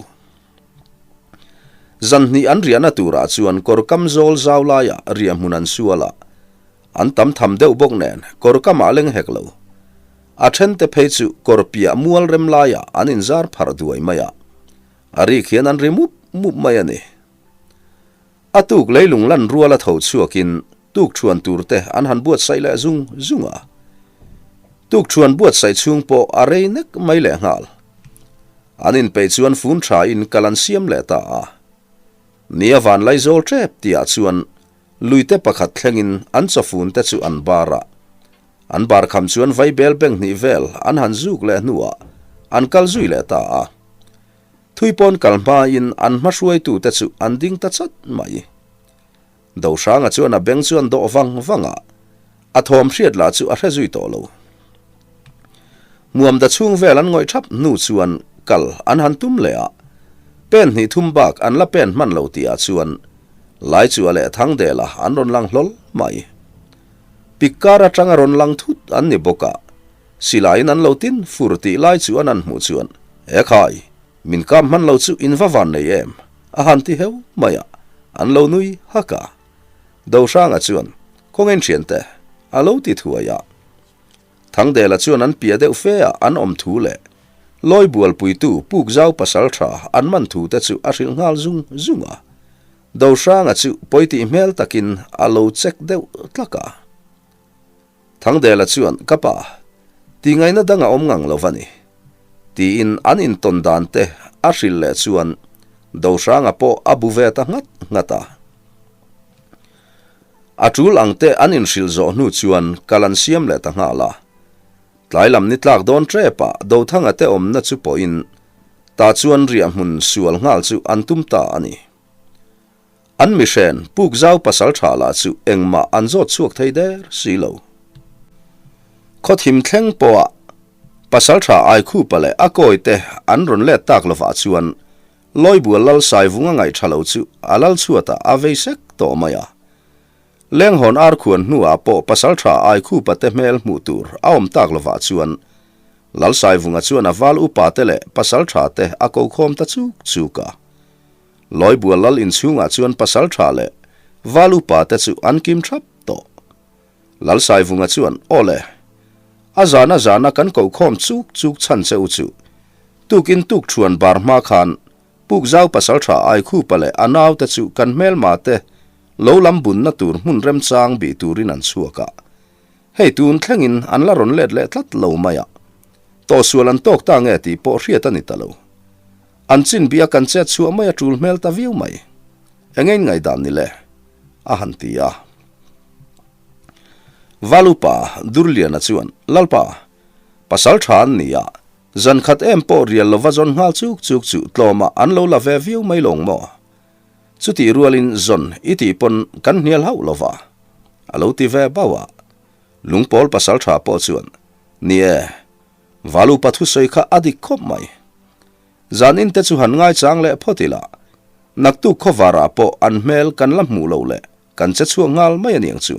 Zan hnih an riahna turah chuan kawr kam zawl zau laiah riah hmun an sual a, an tam tham deuh bawk nen kawr kamah leng hek lo. A thente phei chu kawr piah mual rem laiah an inzar pharh duai mai a, a rik hian an ri mup mup mai a ni. A tuk leilung lan ruala tho chhuakin tukṭhuan turte an han buatsaih leh zung zung a. Tukṭhuan buatsaih chhung pawh a rei nek mai lehnghal. An inpeih chuan fun thain kal an siam leh ta a. Ni a van laizawl tep tihah chuan luite pakhat thlengin an chawfun te chu an bar a. An bar kham chuan vaibel beng hnih vel an han zuk leh hnuah an kal zui leh ta a. Thui pawn kal hmain an hmahruaitute chu an ding ta chat mai. Dohranga chuan a beng chuan dawh vang vang a, a thawm hriat lah chu a hre zui tawh lo. Hmuamda chhung vel an ngawih thap hnu chuan kal an han tum leh a, pen hnih thum bak an la pen hman lo tihah chuan Laichua leh Thangdela an rawn lang hlawl mai. Pik kar atanga rawn lang thut an ni bawk a, silaiin an lo tin fur tih lai chu an an hmuh chuan, Ekhai, min kap hman lo chu in va van nei em? A han ti heu mai a, an lo nui hak a. Dohranga chuan, Kawngin thiante, a lo ti thuai a. Thangdela chuan an piah deuh fe a an awm thu leh lawi bualpuitu Pukzau pasaltha an man thu te chu a hrilh nghal zung zung a. Dohranga chu pawitih hmel takin a lo check deuh tlak a. Thangdela chuan, Ka pa, tingaihna dang a awm ngang lo va ni. Tiin an intawn dan te a hrilh leh chuan Dohranga pawh a bu ve ta nghat nghat a. A tul ang te an inhrilh zawh hnu chuan kal an siam leh ta nghal a. Tlai lam ni tlak dawn ṭepah Dothanga te awmna chu pawhin tah chuan riahhmun sual nghal chu an tum ta a ni. An mihren Pukzau pasalṭha lah chu engmah an zawt chhuak thei der si lo. Khawthim thleng pawha pasalṭha Aikhupa leh a kawite an rawn let tak lovah chuan Lawibual lal Saivunga ngaihṭha lo chu a lal chhuatah a vei sek tawh mai a. Lenghawn ar khuan hnuah pawh pasalṭha Aikhupa te hmel hmuh tur a awm tak lovah chuan Lal Saivunga chuan a val upate leh pasalṭha te a ko khawm ta chuk chuk a. Lawibual lal inchhungah chuan pasalṭha leh val upa te chu an kim ṭhap tawh. Lalsaivunga chuan, Aw le, a zana zana kan koh khawm chuk chuk chhan che u chu. Tukin tuk ṭhuan bar hma khan Pukzau pasalṭha Aikhupa leh a naute chu kan hmelma te lo lam bunna tur hmun remchang bih turin an chhuak a. Hei tun thlengin an la rawn let leh tlat lo mai a. Tawhsual an tawk ta nge tih pawh hriat a ni ta lo. An chin bia kan chet chhuah mai a tul hmel ta viau mai. Eng ein ngaihdan ni le? A han ti a. Valupa Durliana chuan, Lalpa, pasal tha an ni a, zan khat em pawh rial lova zawn nghal chuk chuk chu tlawmah an lo la ve viau mai lawng maw? Chutih rualin zawn i tih pawn kan hnial hauh lova, a lo ti ve bauh a. Lungpawl pasal tha pawh chuan, Ni e, Valupa thusawi kha a dik khawp mai. Zanin te chu han ngaichang leh phawt ila, naktuk khawvarah pawh an hmel kan la hmuh loh leh kan che chhuak nghal mai aniang chu.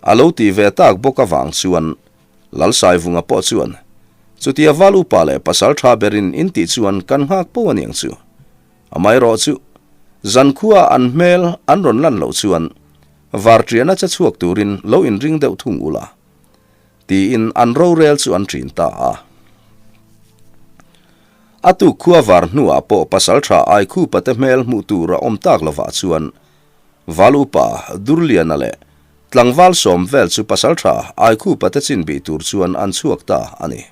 A lo ti ve tak bawk avang chuan Lalsaivunga pawh chuan, Chutia Valupa leh pasal tha berin in tih chuan kan nghak po aniang chu. Amaherawh chu, zankhua an hmel an rawn lan loh chuan varṭiana che chhuak turin lo inring deuh thung ula. Tiin an rorel chu an ṭin ta a. A tuk khua var hnuah pawh pasalṭha Aikhupa te hmel hmuh tur a awm tak lovah chuan Val upa Durliana leh tlangval sawm vel chu pasalṭha Aikhupa te chin bih tur chuan an chhuak ta a ni.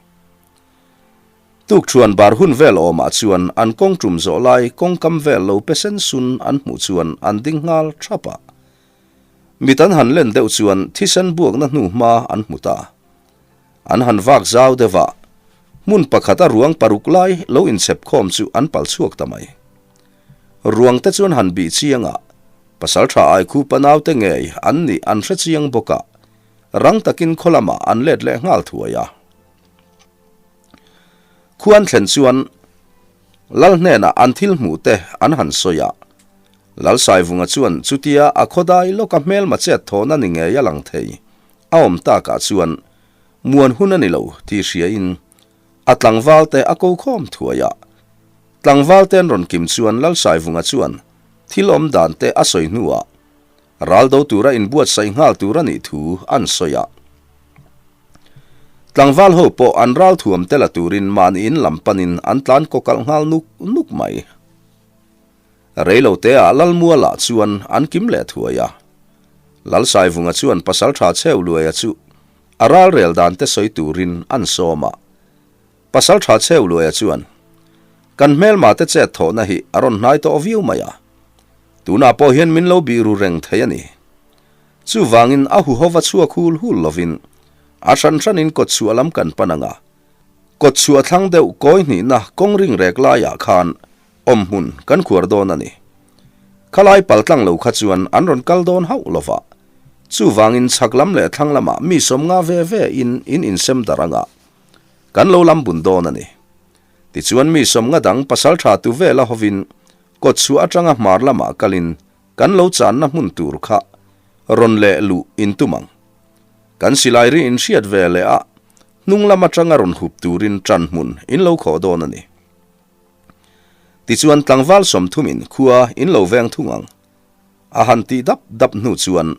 Tukṭhuan bar hun vel awmah chuan an kawng ṭum zawh lai kawngkam vel lo pe sen sun an hmuh chuan an ding nghal ṭhap a. Mit an han len deuh chuan thisen buakna hnu hma an hmu ta. An han vak zau deuh a, hmun pakhat a ruang paruk lai lo inchhep khawm chu an pal chhuak ta mai. Ruang te chuan han bih chiang a, Pasalṭha Aikhupa naute ngei an nih an hre chiang bawk a, rang takin khaw lamah an let leh nghal thuai a. Khuan thlen chuan Lal hnenah an thil hmuh te an han sawi a. Lal Saivunga chuan chutia a khawdai lawka hmelma chet thawhna ni ngei a lang thei a awm takah chuan muan hun a ni lo tih hriain a tlangval te a ko khawm thuai a. Tlangval te an rawn kim chuan Lal Saivunga chuan thil awm dan te a sawi hnuah ral do tura inbuatsaih nghal tur a nih thu an sawi a. Tlangval ho pawh an ral thuam te la turin mahni in lam panin an tlan kawkalh nghal nuk nuk mai. Reilo teah Lalmualah chuan an kim leh thuai a. Lalsaivunga chuan Pasaltha Chheuluaia chu a ralrel dan te sawi turin an sawm a. Pasaltha Chheuluaia chuan, Kan hmelma te chet thawhna hi a rawn hnai tawh viau mai a. Tunah pawh hian min lo bih ru reng thei a ni. Chuvangin a huhova chhuak hul hul lovin a hran hranin kawtchhuah lam kan pan ang a. Kawtchhuah thlang deuh kawi hnihna kawng ring rek laiah khan Awm hmun kan khuar dawn a ni. Khalai paltlang lo kha chuan an rawn kal dawn hauh lo va. Chuvangin chhak lam leh thlang lamah mi sawmnga ve ve in in insem darh anga kan lo lam bun dawn a ni. Tichuan mi sawmnga dang pasal tha tu vela hovin kawtchhuah atanga hmar lamah kalin kan lo channa hmun tur kha rawn leh luh in tum ang. Kan silai ri in hriat ve leh a hnung lam atanga rawn hup turin tan hmun in lo khawh dawn a ni. Tichuan tlangval sawmthumin khua in lo veng thung ang. A han tih dap dap hnu chuan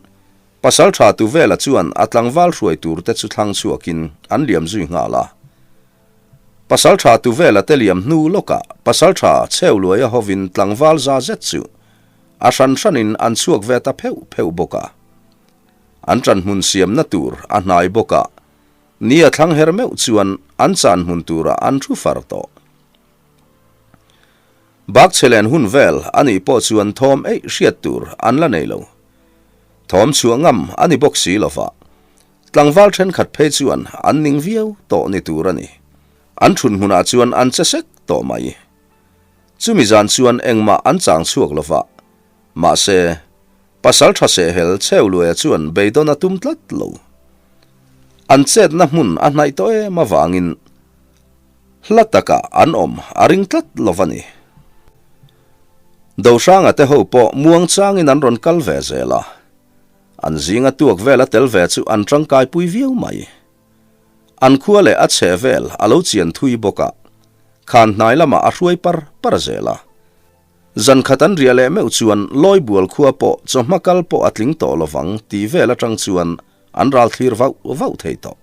pasal tha tu vela chuan a tlangval hruai tur te chu thlang chhuakin an liam zui nghal a. Pasal tha tu vela te liam hnu lawkah pasal tha Chheuluaia hovin tlangval za zet chu a hran hranin an chhuak ve ta pheuh pheuh bawk a. An ṭanhmun siamna tur a hnai bawk a, ni a thlang her meuh chuan an chanhmun turah an thu far tawh. Bakchhelen hun vel a nih pawh chuan thawm eih hriat tur an la nei lo. Thawm chhuah ngam a ni bawk si lova, tlangval thenkhat phei chuan an ning viau tawh ni tur a ni. An thun hmunah chuan an che sek tawh mai. Chumi zan chuan engmah an chang chhuak lova, mahse, pasal tha sehhel Chheuluaia chuan beidawn a tum tlat lo. An chetna hmun a hnaih tawh em avangin, Hla takah an awm a ring tlat lo va ni. Dohranga te ho pawh muang changin an rawn kal ve zel a. An zinga tuak vel a tel ve chu an tangkai pui viau mai. An khua leh a chhe vel a lo chian thui bawk a, khan hnai lamah a hruai par par zel a. Zan khat an riah leh meuh chuan Lawibual khua pawh chawhma kal pawh a tling tawh lovang tih vel atang chuan an ral thlir vauh vauh thei tawh.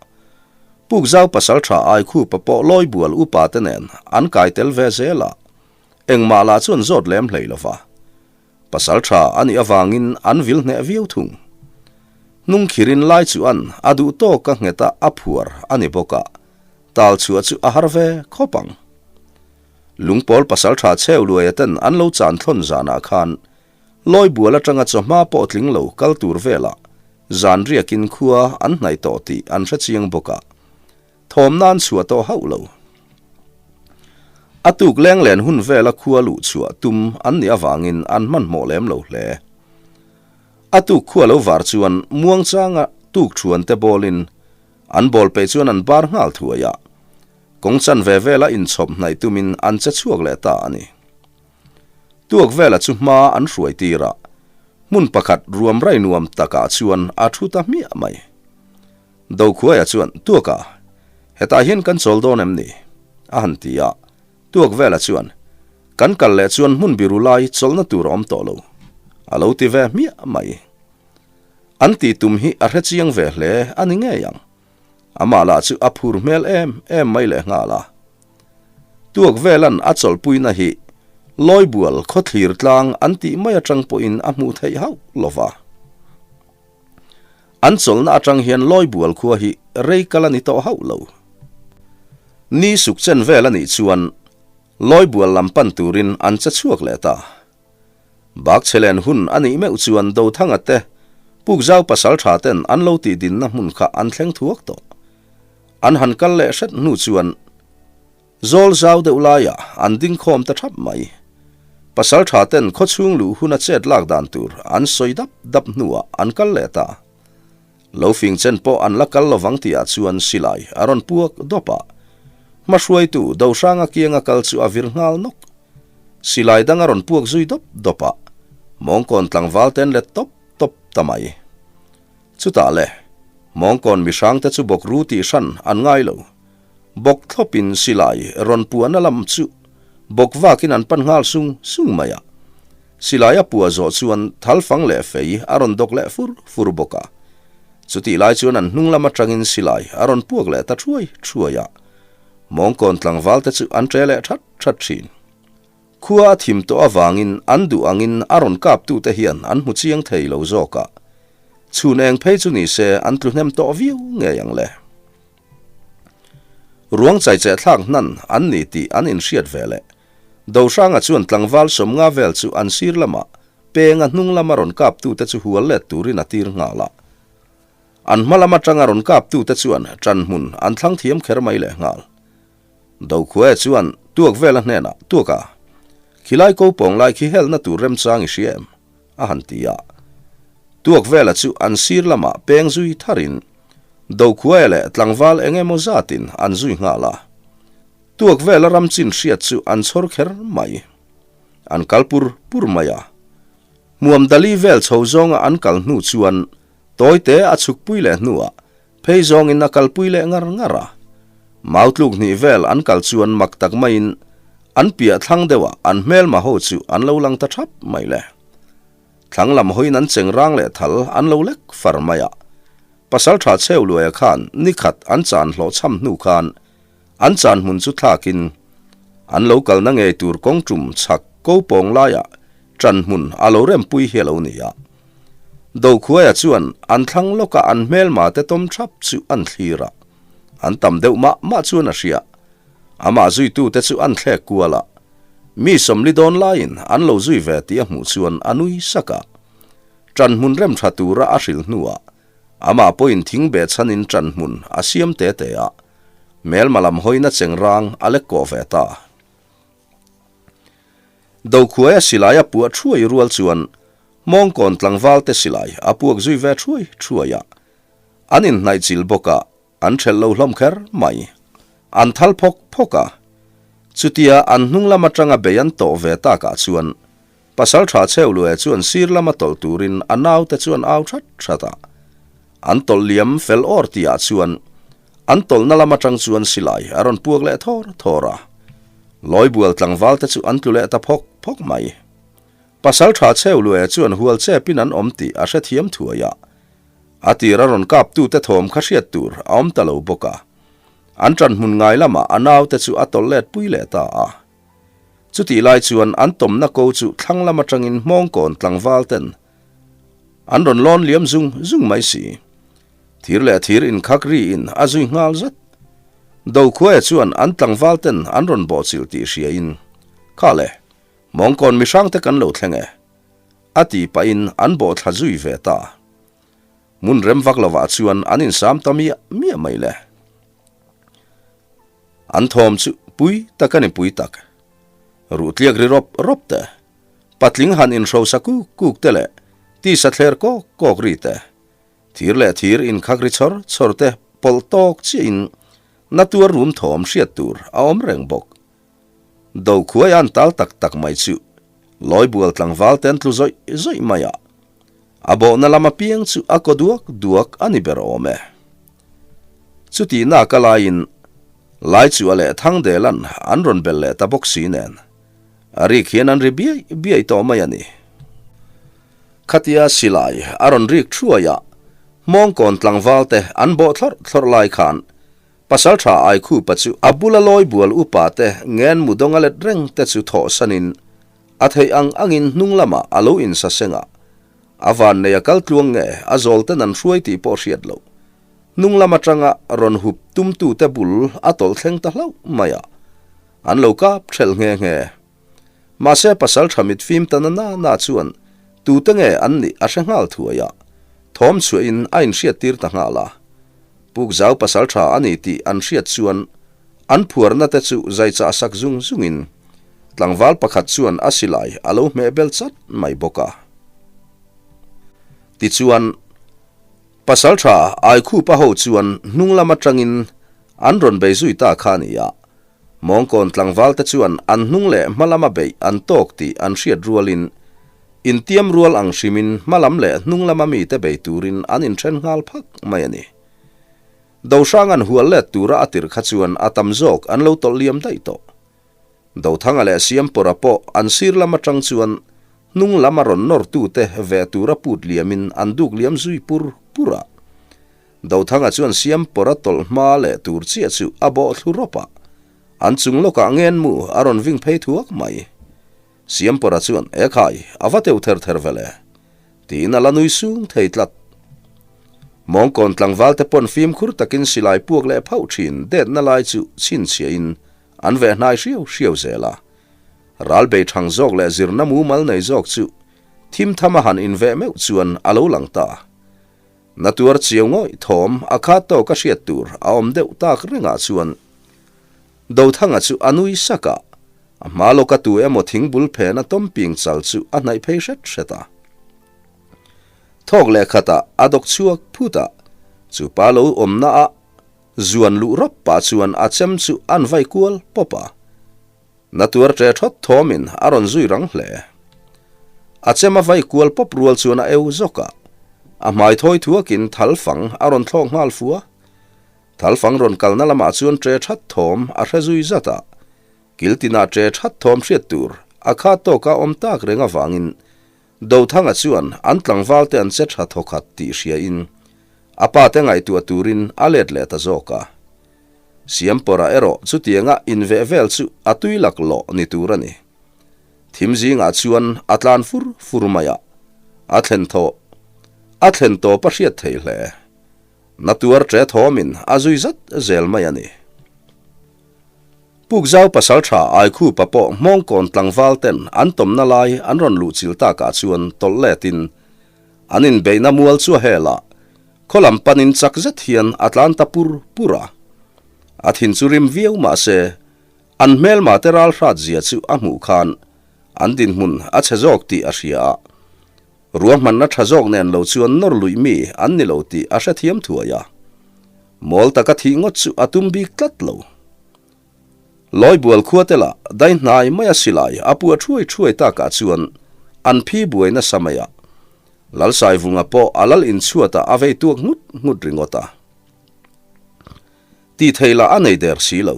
Pukzau pasal tha Aikhupa pawh Lawibual upa te nen an kai tel ve zel a, engmah lah chuan zawt lem hlei lova. Pasal tha a nih avangin an vil hneh viau thung. Hnung khirin lai chuan a duh tawk a nghet a a phuar a ni bawk a, tal chhuah chu a har ve khawp ang. Lungpawl pasaltha Chheuluaia ten an lo chan thlawn zanah khan Lawibual atanga chawhma pawh tling lo kal tur velah zan riakin khua an hnaih tawh tih an hre chiang bawk a, thawm nan chhuah tawh hauh lo. A tuk lenglen hun vela khua luh chhuah tum an nih avangin an hmanhmawh lem lo hle. A tuk khua lo var chuan muangchanga tuk thuan te bawlin an bawl peih chuan an bar nghal thuai a. Kawng chanve vela inchhawp hnaih tumin an che chhuak leh ta a ni. Tuak vela chu hma an hruai tir a, hmun pakhat ruam rai nuam takah chuan a thu ta hmiah mai. Dokhuaia chuan, Tuaka, hetah hian kan chawl dawn em ni? a han ti a. Tuak vela chuan, Kan kal leh chuan hmun biru lai chawlhna tur a awm tawh lo, a lo ti ve hmiah mai. An tih tum hi a hrechiang ve hle a ni ngei ang. Amah lah chu a phur hmel em em mai leh nghal a. Tuak velan a chawlhpuina hi Lawibual khawthlir tlang an tih mai atang pawhin a hmuh theih hauh lo va. An chawlhna atang hian Lawibual khua hi rei kal a ni tawh hauh lo. Ni suk chen vel a nih chuan Lawibual lam pan turin an che chhuak leh ta. Bakchhelen hun a nih meuh chuan Dothanga te Pukzau pasaltha ten an lo tih dinna hmun kha an thleng thuak tawh. An han kal leh hret hnu chuan zawl zau deuh laiah an ding khawm ta thap mai. Pasalṭha ten khawchhung luh huna chet lak dan tur an sawi dap dap hnuah an kal leh ta. Lo fing chen pawh an la kal lovang tihah chuan silai a rawn puak dawp a. Hmahruaitu Dohranga kianga kal chu a vir nghal nawk. Silai dang a rawn puak zui dawp dawp a, mawngkawn tlangval te an let tawp tawp ta mai. Chutah le, mawngkawn mihrangte chu bawk ru tih hran an ngai lo. Bawk thlawpin silai rawn puahna lam chu bawk vakin an pan nghal sung sung mai a. Silai a puah zawh chuan thalfang leh fei a rawn dawk leh fur fur bawk a. Chutih lai chuan an hnung lam atangin silai a rawn puak leh ta thuai thuai a. Mawngkawn tlangval te chu an ṭe leh that that thin. Khua a thim tawh avangin an duh angin a rawn kaptute hian an hmu chiang thei lo zawk a. Chhun eng phei chu ni se an tlu hnem tawh viau ngei ang le. Ruang chaicheh thlak hnan an ni tih an inhriat ve leh. Dohranga chuan tlangval sawmnga vel chu an sir lamah penga hnung lama rawn kaptute chu hual let turin a tir nghal a. An hma lam atanga rawn kaptute chuan ṭanhmun an thlang thiam kher mai leh nghal. Dokhuaia chuan tuak vela hnenah, Tuaka, khilai ko pawng lai khi helna tur remchang i hria em? a han ti a. Tuak vela chu an sir lamah peng zui tharin Dokhuaia leh tlangval eng emaw zatin an zui nghal a. Tuak vela ram chin hriat chu an chhawr kher mai. An kal pur pur mai a. Hmuam dali vel chho zawnga an kal hnu chuan tawite a chhukpui leh hnuah Phei zawngin a kalpui leh ngar ngar a. Mau tluk hnih vel an kal chuan mak tak maiin an piah thlang deuhah an hmelma ho chu an lo lang ta thap mai le. Thlang lam hawiin an cheng rang leh thal an lo lek far mai a. Pasaltha Chheuluaia khan nikhat an chan hlawhchham hnu khan An chan hmun chu thlakin an lo kalna ngei tur kawng tum chhak ko pawng laiah ṭan hmun a lo rempui hi a lo ni a. Dokhuaia chuan an thlang lawka an hmelma te tawm ṭhap chu an thlir a, an tam deuh mah mah chuan a hria. Amah zuitute chu an thlek kual a, mi sawmli dawn laiin an lo zui ve tih a hmuh chuan a nui sak a. Ṭan hmun rem ṭha tura a hrilh hnuah Amah pawhin thing beh chhanin ṭan hmun a siam te te a, hmelma lam hawina cheng rang a lek kawh ve ta. Dokhuaia silai a puah thuai rual chuan Hmawngkawn tlangvalte silai a puak zui ve thuai thuai a, an inhnaih chil bawk a, an ṭhelh lo hlawm kher mai. An thal phawk phawk a, chutia an hnung lam aṭanga bei an tawh ve takah chuan Pasalṭha Chheulue chuan sir lama tawlh turin a naute chuan au that that a. An tawlh liam fel awr tihah chuan an tawlhna lam aṭang chuan silai a rawn puak leh thawr thawr a. Lawibual tlangvalte chu an tlu leh ta phawk phawk mai. Pasalṭha Chheulue chuan hual chepin an awm tih a hrethiam thuai a. A tir a rawn kaptute thawm kha hriat tur a awm ta lo bawk a. An ṭanhmun ngai lamah a naute chu a tawlh let pui leh ta a. Chutih lai chuan an tawmna ko chu thlang lam atangin hmawngkawn tlangval ten an rawn lawn liam zung zung mai si. Thir leh thir inkhak riin a zui nghal zat. Dokhuaia chuan an tlangval ten an rawn bawhchilh tih hriain, Kha le, hmawngkawn mihrangte kan lo thleng e, a ti pahin an bawhthla zui ve ta. Hmun rem vak lovah chuan an insam ta miah miah mai le. An thawm chu pui tak a ni pui tak. Ruhtliak ri rawp rawp te, patling han inhrosa kuk kuk te leh tisa thler kawk kawk ri te, thir leh thir inkhak ri chawr chawr te pawlh tawk chiahin na tuar rum thawm hriat tur a awm reng bawk. Dokhuai an tal tak tak mai chu Lawibual tlangval te an tlu zawih zawih mai a, a bawhna lam apiang chu a kaw duak duak a ni ber awm e. Chutih nak a laiin Laichua leh Thangdelan an rawn bel leh ta bawk si nen, a rik hian an ri biai biai tawh mai a ni. Khatia silai a rawn rik thuai a, Hmawngkawn tlangval te an bawh thlawrh thlawrh lai khan Pasaltha Aikhupa chu a bula lawi bual upa te ngen mu dawnga let reng te chu thawhsanin a theih ang angin hnung lamah a lo insaseng a, A vannei a kal tluang nge a zawl ten an hruai tih pawh hriat loh. Hnung lam atanga rawn hup tumtute bul a tawlh thleng ta hlauh mai a. An lo kap thelh nghe nghe. Mahse pasal tha mit fim ta na na na chuan tute nge an nih a hre nghal thuai a. Thawm chhuahin a inhriat tir ta nghal a. Pukzau pasal tha a ni tih an hriat chuan an phuarna te chu zai chah sak zung zungin. Tlangval pakhat chuan a silai a lo hmeh bel chat mai bawk a. Tichuan, Pasalṭha Aikhupa ho chuan hnung lam aṭangin an rawn bei zui ta kha a ni a. Mawngkawn tlangvalte chuan an hnung leh hma lama beih an tawk tih an hriat rualin intiam rual ang hrimin hma lam leh hnung lama mite bei turin an inṭhen nghal phak mai a ni. Dohrang an hual let tura a tirh kha chuan a tam zawk an lo tawlh liam daih tawh. Dothanga leh Siampawra pawh an sir lam atang chuan hnung lam a rawn nawr tute ve tura put liamin an duk liam zui pur pur a. Dothanga chuan Siampawra tawlh hma leh tur chiah chu a bawh thlu rawp a, an chung lawkah ngenmu a rawn ving phei thuak mai. Siampawra chuan, Ekhai, a va teu ther ther vele! Tiin a la nui sung thei tlat. Mawngkawn tlangval te pawn fimkhur takin silai puak leh phauh thin detna lai chu chhinchhiahin an veh hnai hriau hriau zel a. Ral bei thang zawk leh zirna mumal nei zawk chu thim tham a han inveh meuh chuan a lo lang ta. Na tuar chiau ngawih thawm a khat tawk a hriat tur a awm deuh tak rengah chuan Dothanga chu a nui sak a, a hma lawka tu emaw thingbul phena tawm ping chal chu a hnaih phei hret hret a. Thawk leh khatah a dawk chhuak phut a, chu pa lo awmna a zuan luh rawp pah chuan a chem chu an vai kual pawp a. Na tuar ṭe ṭhawt thawmin a rawn zui rang hle. A chem a vai kual pawp rual chuan a eu zawk a, a hmai thawi thuakin thal fang a rawn thlawk nghal fua. Thal fang rawn kalna lamah chuan ṭe ṭhat thawm a hre zui zat a, kil tinah ṭe ṭhat thawm hriat tur a khat tawka awm tak reng avangin Dothanga chuan an tlangvalte an che ṭha thawkhat tih hriain a pate ngaihtuah turin a let leh ta zawk a. Siampawrah erawh chutianga inveh vel chu a tui laklawh ni tur a ni. Thim zingah chuan a tlan fur fur mai a, a thlen thaw a thlen tawp a hriat thei hle. Na tuar ṭe thawmin a zui zat zel mai a ni. Pukzau pasalṭha Aikhupa pawh Hmawngkawn tlangval ten an tawmna lai an rawn luh chil takah chuan tawlh letin an inbeihna mual chu a hel a, khaw lam panin chak zet hian a tlan ta pur pur a. A thin chu rim viau mah se, an hmelma te ral hrat zia chu a hmuh khan an dinhmun a chhe zawk tih a hria a. Ruahmanna tha zawk nen lo chuan nawr luih mi an ni lo tih a hrethiam thuai a. Mawl taka thih ngawt chu a tum bik tlat lo. Lawibual khua te lah dai hnai mai a silai a puah thuai thuai takah chuan an phi buai nasa mai a. Lalsaivunga pawh a lal inchhuatah a vei tuak nghut nghut ringawt a. Tih theih lah a nei der si lo.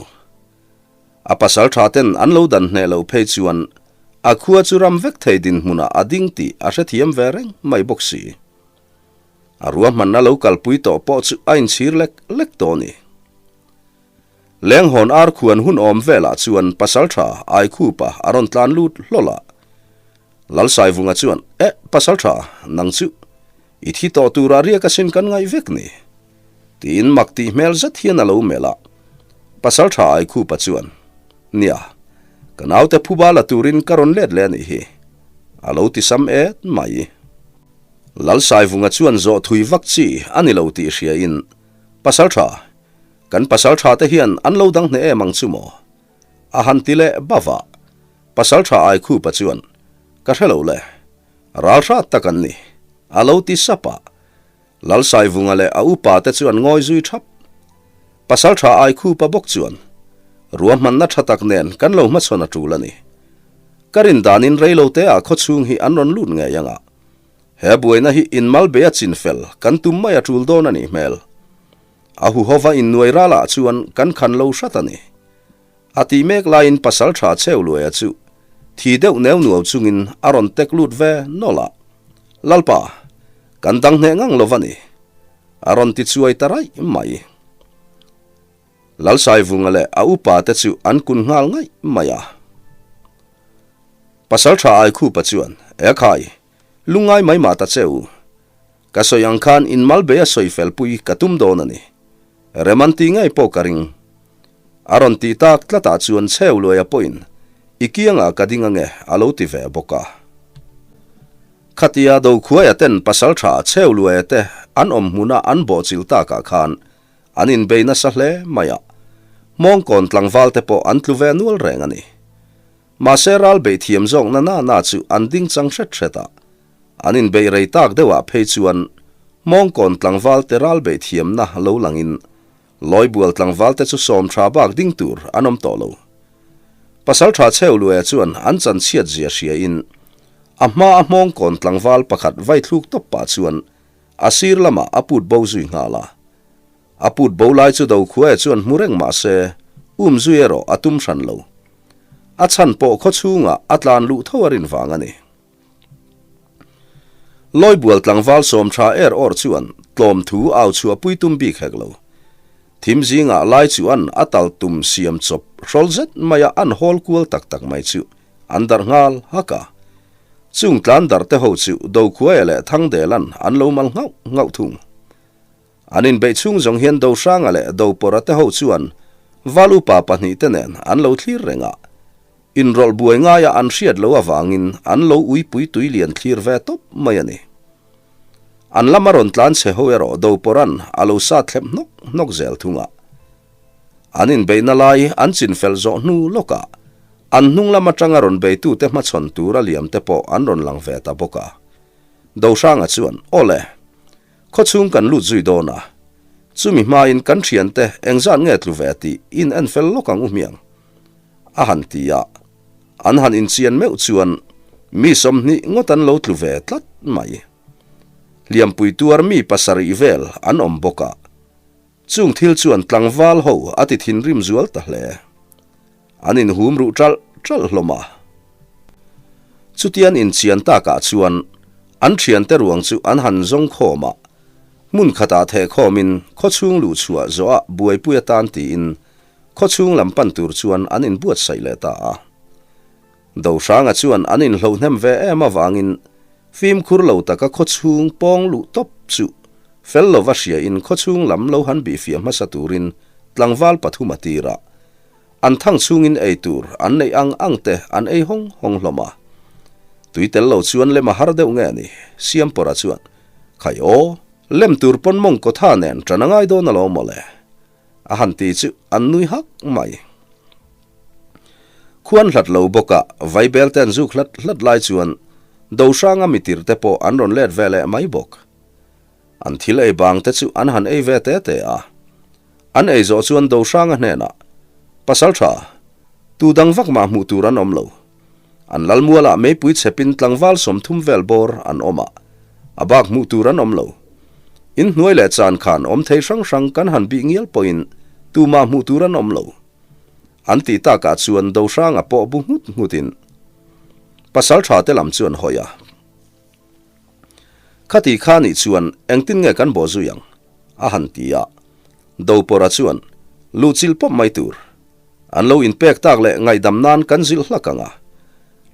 A pasal tha ten an lo dan hneh loh phei chuan a khua chu ram vek thei dinhmunah a ding tih a hrethiam ve reng mai bawk si. A ruahmanna lo kalpui tawh pawh chu a inchhir lek lek tawh a ni. Lenghawn ar khuan hun awm velah chuan pasal tha Aikhupa a rawn tlan lut hlawl a. Lalsaivunga chuan, Eh, pasal tha, nang chu i thi tawh turah riak asin kan ngaih vek ni. Tiin mak tih hmel zet hian a lo melh a. Pasalṭha Aikhupa chuan, Nia, ka naute phuba la turin ka rawn let leh a nih hi, a lo ti sam et mai. Lalsaivunga chuan zawh thui vak chi a ni lo tih hriain, Pasalṭha, kan pasalṭha te hian an lo dang hneh em ang chu maw? A han ti leh bava. Pasalṭha Aikhupa chuan, Ka hre lo le, ralhrat tak an ni, a lo ti sap a. Lalsaivunga leh a upa te chuan ngawi zui thap. Pasaltha Aikhupa bawk chuan, Ruahmanna tha tak nen kan lo hmachhawn a tul a ni. Ka rin danin reilote ah khawchhung hi an rawn lut ngei anga. He buaina hi inmal bei a chinfel kan tum mai a tul dawn a nih hmel. A huhova innuai ralah chuan kan khan lo hrat a ni. A tih mek laiin pasaltha Cheuluaia chu thi deuh neu nuau chungin a rawn tek lut ve nawlh a, Lalpa, kan dang hneh ngang lo va ni, a rawn ti chuai ta raih mai. Lalsaivunga leh a upa te chu an kun nghal ngaih mai a. Pasaltha Aikhupa chuan, Ekhai, lungngai mai mah ta che u. Ka sawi ang khan inmal bei a sawi fel pui ka tum dawn a ni. Rem an tih ngei pawh ka ring. A rawn tih tak tlatah chuan chheu luaia pawhin i kiangah ka ding ange a lo ti ve bawk a. Khatia Dokhuaia ten pasaltha chheu luaia te an awm hmuna an bawhchilh takah khan an inbei nasa hle mai a, Hmawngkawn tlangval te pawh an tlu ve nual reng a ni. Mahse ral beih thiam zawk na na na chu an ding chang hret hret a. An inbeih rei tak deuhah phei chuan Hmawngkawn tlangval te ral beih thiamna lo langin Lawibual tlangval te chu sawm tha bak ding tur an awm tawh lo. Pasal tha cheu luaia chuan an chan chhiat zia hria in a hma a Hmawngkawn tlangval pakhat vai thluk tawp pah chuan a sir lamah a put bo zui nghal a. A put bo lai chu Dokhuaia chuan hmu reng mah se um zui erawh a tum hran lo. A chhan pawh khawchhungah a tlan luh tho a rin vang a ni. Lawibual tlangval sawm tha er awr chuan tlawm thu au chhuah pui tum bik hek lo. Thim zingah lai chuan a tal tum siam chawp hrawl zet maia an hawl kual tak tak mai chu an darh nghal hak a. Chung tlan darh te ho chu Dokhuaia leh Thangdelan an lo mal nghauh nghauh thung. An inbeih chhung zawng hian Dohranga leh Dopawrha te ho chuan Val upa pahnihte nen an lo thlir reng a. Inrawlh buai ngaia an hriat loh avangin an lo uipui tui lian thlir ve tawp mai a ni. An lama rawn tlan chhe ho erawh Dopawrha'n a lo sat thlep hnawk hnawk zel thung a. An inbeihna lai an chinfel zawh hnu lawkah an hnung lam atanga rawn beitute hmachhawn tura liam te pawh an rawn lang ve ta bawk a. Dohranga chuan, Awle! Khawchhung kan lut zui dawn a, chumi hmain kan thiante engzat nge tlu ve tih in en fel lawk ang u hmiang, a han ti a. An han inchian meuh chuan mi 20 ngawt an lo tlu ve tlat mai. Hliampui tuar mi pasarih vel an awm bawk a, chung thil chuan tlangval ho a ti thinrim zual ta hle. An inhum ruh ṭalh ṭalh hlawm a. Chutian inchian takah chuan an ṭhiante ruang chu an han zawng khawm a, hmun khatah theh khawmin khawchhung luh chhuah zawhah buaipui atan tiin khawchhung lam pan tur chuan an inbuatsaih leh ta a. Dohranga chuan an inhloh hnem ve em avangin fimkhur lo taka khawchhung pawng luh tawp chu fel lova hriain khawchhung lam lo han bihfiah hmasa turin tlangval pathum a tir a. An thang chhungin ei tur an neih ang ang te an ei hawng hawng hlawm a. Tui tel lo chuan lem a har deuh nge ni? Siampawrha chuan, Khai aw, lem tur pawn mawng kawtha nen ṭan a ngai dawn alawm mawle. A han ti chu an nui hak mai. Khuan hlat lo bawk a, Vaibel te an zuk hlat hlat lai chuan Dohranga mitir te pawh an rawn let ve leh mai bawk. An thil ei bang te chu an han ei ve te te a. An ei zawh chuan Dohranga hnenah, Pasal tha, tu dang vak mah hmuh tur an awm lo. An lalmualah meipui chhepin tlangval 30 vel bawr an awm a, a bak hmuh tur an awm lo. In hnuai leh chan khan awm thei hrang hrang kan han bih ngial pawhin tumah hmuh tur an awm lo. An tih takah chuan Dohranga pawh bu nghut nghutin Pasal tha te lam chu an hawi a. Khati kha nih chuan engtin nge kan bawh zui ang? a han ti a. Dopawrha chuan, Luhchilh pawp mai tur. An lo inpek tak leh ngaihdam nan kan zilh hlak ang a.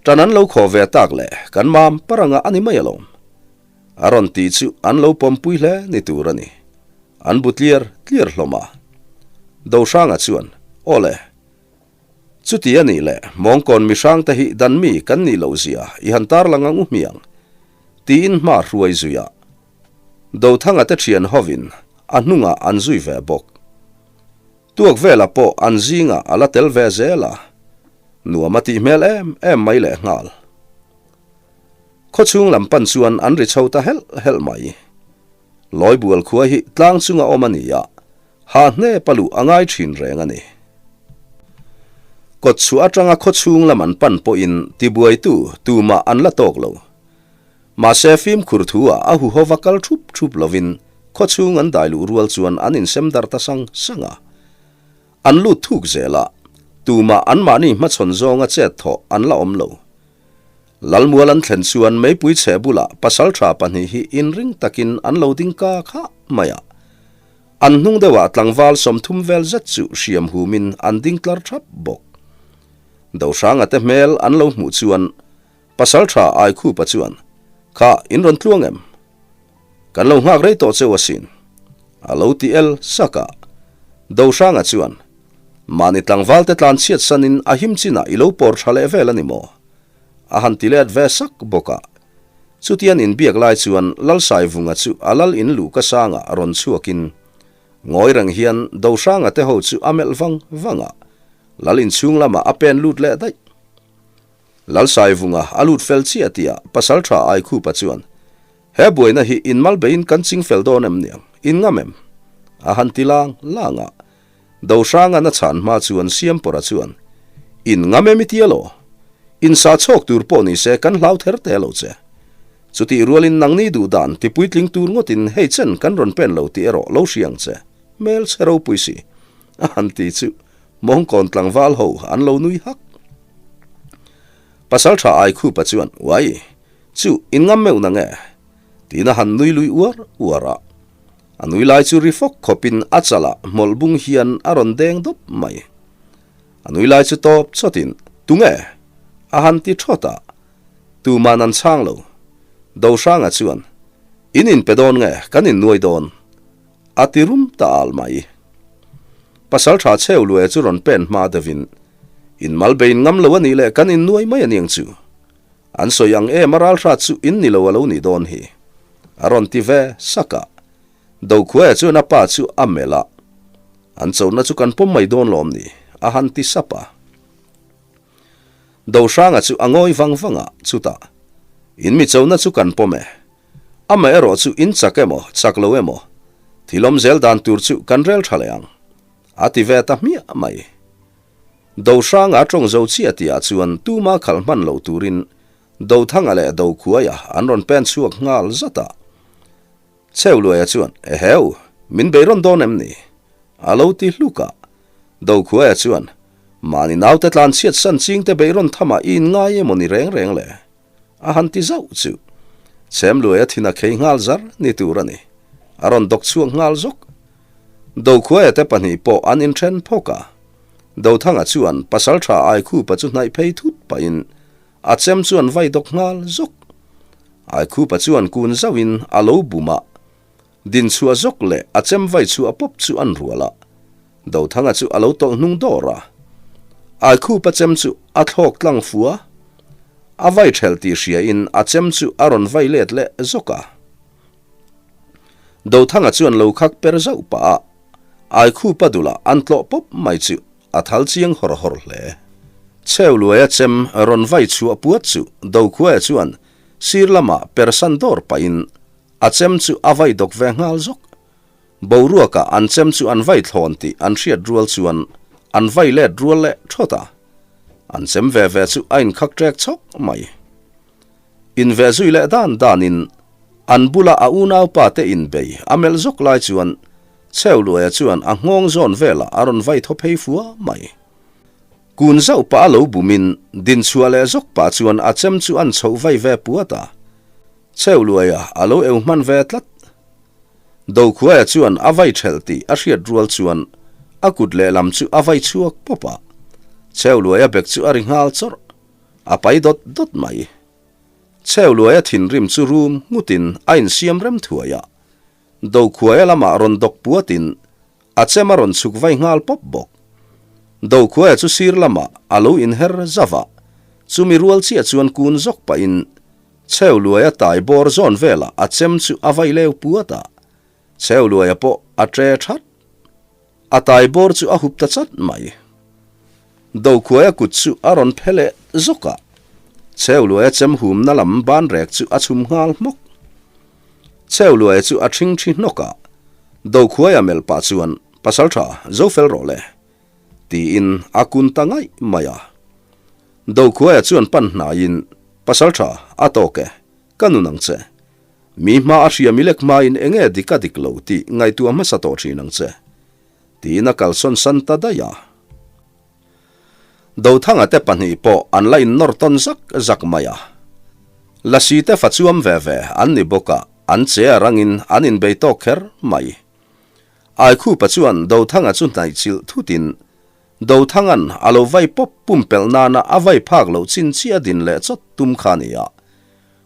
Tan an lo khaw ve tak leh kan mam par anga a ni mai alawm. A rawn tih chu an lo pawmpui hle ni tur a ni. An bu tliar tliar hlawm a. Dohranga chuan, Awle. Chuti a nih leh, Mawngkawn mihrangte hi dan mi kan nih loh zia i han tarlang ang u hmiang, tiin hma hruai zui a. Dothanga te thian hovin a hnungah an zui ve bawk. Tuak velah pawh an zingah a la tel ve zel a, nuam a tih hmel em em mai lehnghal. Khawchhung lam pan chuan an ri chho ta helh helh mai. Lawibual khua hi tlang chunga awm a ni a, Ha hnep a luh a ngai thin reng a ni. Kawtchhuah atanga khawchhung lam an pan pawhin tibuaitu tumah an la tawk lo. Mahse fimkhur thu-ah a huhova kal thup thup lovin khawchhung an dai luh rual chuan an insem darh ta sang sang a. An lut thuk zel a, tumah anmahni hmachhawn zawnga chet thawh an la awm lo. Lalmual an thlen chuan meipui chhe bulah pasaltha pahnih hi inring takin an lo ding ka khah mai a. An hnung deuhah tlangval 30 vel zet chu hriam humin an ding tlar thap bawk. Dohranga te hmel an lo hmuh chuan Pasaltha Aikhupa chuan, Kha, in rawn tluang em? Kan lo nghak rei tawh cheu asin. A lo ti el sak a. Dohranga chuan, Mahni tlangval te tlan chhiat sanin a him chinah i lo pawr tha leh vel a ni maw? A han ti let ve sak bawk a. Chutian inbiak lai chuan Lalsaivunga chu a lal in luh ka sangah rawn chhuakin ngawi reng hian Dohranga te ho chu a melh vang vang a, lal inchhung lamah a pen lut leh daih. Lalsaivunga a lut fel chiah tihah Pasalṭha Aikhupa chuan, He buaina hi in mal beiin kan ching fel dawn em niang? In ngam em? A han ti lang lang a. Dohranga'n a chhan hma chuan Siampawrha chuan, In ngam em i tia law? In sa chhawk tur pawh ni se kan hlau ther te lo che. Chutih rualin nangni duh dan ti puitling tur ngawtin hei chen kan rawn pen lo tih erawh lo hria ang che, hmel chhe ropui si. A han ti chu Mawngkawn tlangval ho an lo nui hak. Pasaltha Aikhupa chuan, Uai, chu in ngam meuh na nge? Tiin a han nui lui uar uar a. A nui lai chu ri fawk khawpin a chalah hmawlh bung hian a rawn deng dawp mai. A nui lai chu tawp chawtin, Tunge? A han ti thawt a. Tuman an chhang lo. Dohranga chuan, In inpe dawn nge kan innuai dawn? A ti rum ta al mai. Pasaltha cheu luaia chu rawn pen hma deuhin, In mal bein ngam lo a nih leh kan innuai mai a niang chu. An sawi ang em a ralhrat chu in ni lo a lo nih dawn hi. A rawn ti ve sak a. Dokhuaia chuan a pa chu a melh a. An chona chu kan pawm mai dawn lawm ni? A han ti sap a. Dohranga chu a ngawi vang vang a, chutah, In mi chona chu kan pawm e. Amaherawh chu in chak emaw, chak lo emaw, thil awm zel dan tur chu kan rel tha leh ang, a ti ve ta hmiah mai. Dohranga tawng zo chiah tihah chuan tuma khalh hman loh turin Dothanga leh Dokhuaia an rawn pen chhuak nghal zat a. Chheuluaia chuan, Eheu, min beirawn dawn em ni? A lo ti hluk a. Dokhuaia chuan, Mahni naute tlan chhiat san chingte beirawn thamah i inngai emaw ni reng reng le? A han ti zauh chu. Chhemluaia thin a khei nghal zar ni tur a ni. A rawn dawk chhuak nghal zawk. Dokhuaia te pahnih pawh an inthen phawk a. Dothanga chuan Pasaltha Aikhupa chu hnaih phei thut pahin a chem chuan vai dawk nghal zawk. Aikhupa chuan kun zauhin a lo bum a, dinchhuah zawk leh a chem vai chhuah pawp chu an rual a. Dothanga chu a lo tawlh hnung dawr a. Aikhupa chem chu a thlawk tlang fua. A vai thelh tih hriain a chem chu a rawn vai let leh zawk a. Dothanga chuan lo khak per zauh pah a, Aikhupa dulah an tlawh pawp mai chu a thal chiang hawr hawr hle. Chheuluaia chem rawn vai chhuah puat chu Dokhuaia chuan sir lamah persan dawr pahin a chem chu a vai dawk ve nghal zawk. Boruakah an chem chu an vai thlawn tih an hriat rual chuan an vai let rual leh thawt a, an chem ve ve chu a inkhak ṭek chhawk mai. Inve zui leh dan danin an bula a unaupa te inbei a melh zawk lai chuan Chheuluaia chuan a nghawng zawn velah a rawn vai thaw phei fua mai. Kun zauh pah a lo bumin dinchhuah leh zawk pah chuan a chem chu an chhoh vai ve puat a. Chheuluaia a lo eu hman ve tlat. Dokhuaia chuan a vai thelh tih a hriat rual chuan a kut lehlam chu a vai chhuak pawp a. Chheuluaia bek chu a ri nghal chawrh. A pai dawt dawt mai. Chheuluaia thinrim chu rum nghutin a insiam rem thuai a. Dokhuaia lamah rawn dawk puatin a chem a rawn chhuk vai nghal pawp bawk. Dokhuaia chu sir lamah a lo inher zauh a, chumi rual chiah chuan kun zawk pahin Chheuluaia tai bawr zawn velah a chem chu a vai leu puat a. Chheuluaia pawh a tre that. A tai bawr chu a hup ta chat mai. Dokhuaia kut chu a rawn phe leh zawk a, Chheuluaia chem humna lam ban rek chu a chhum nghal hmawk. Chheuluaia chu a thing thi hnawk a, Dokhuaia melh pah chuan, Pasaltha, zo fel rawh le, tiin a kun ta ngaih mai a. Dokhuaia chuan pan hnaiin, Pasaltha, a tawk e, ka nun ang che. Mi hma a hria mi lek hmain eng nge dik a dik lo tih ngaihtuah hmasa tawh thin ang che, tiin a kalsawn san ta daih a. Dothanga te pahnih pawh an la innawr tawn zak zak mai a. Lasi te fa chuam ve ve an ni bawk a, an che a rangin an inbei tawk kher mai. Aikhupa chuan Dothanga chu hnaihchilh thutin Dothanga'n a lo vai pawp pumpelh nana a vai phak loh chin chiah din leh chawt tum kha a ni a.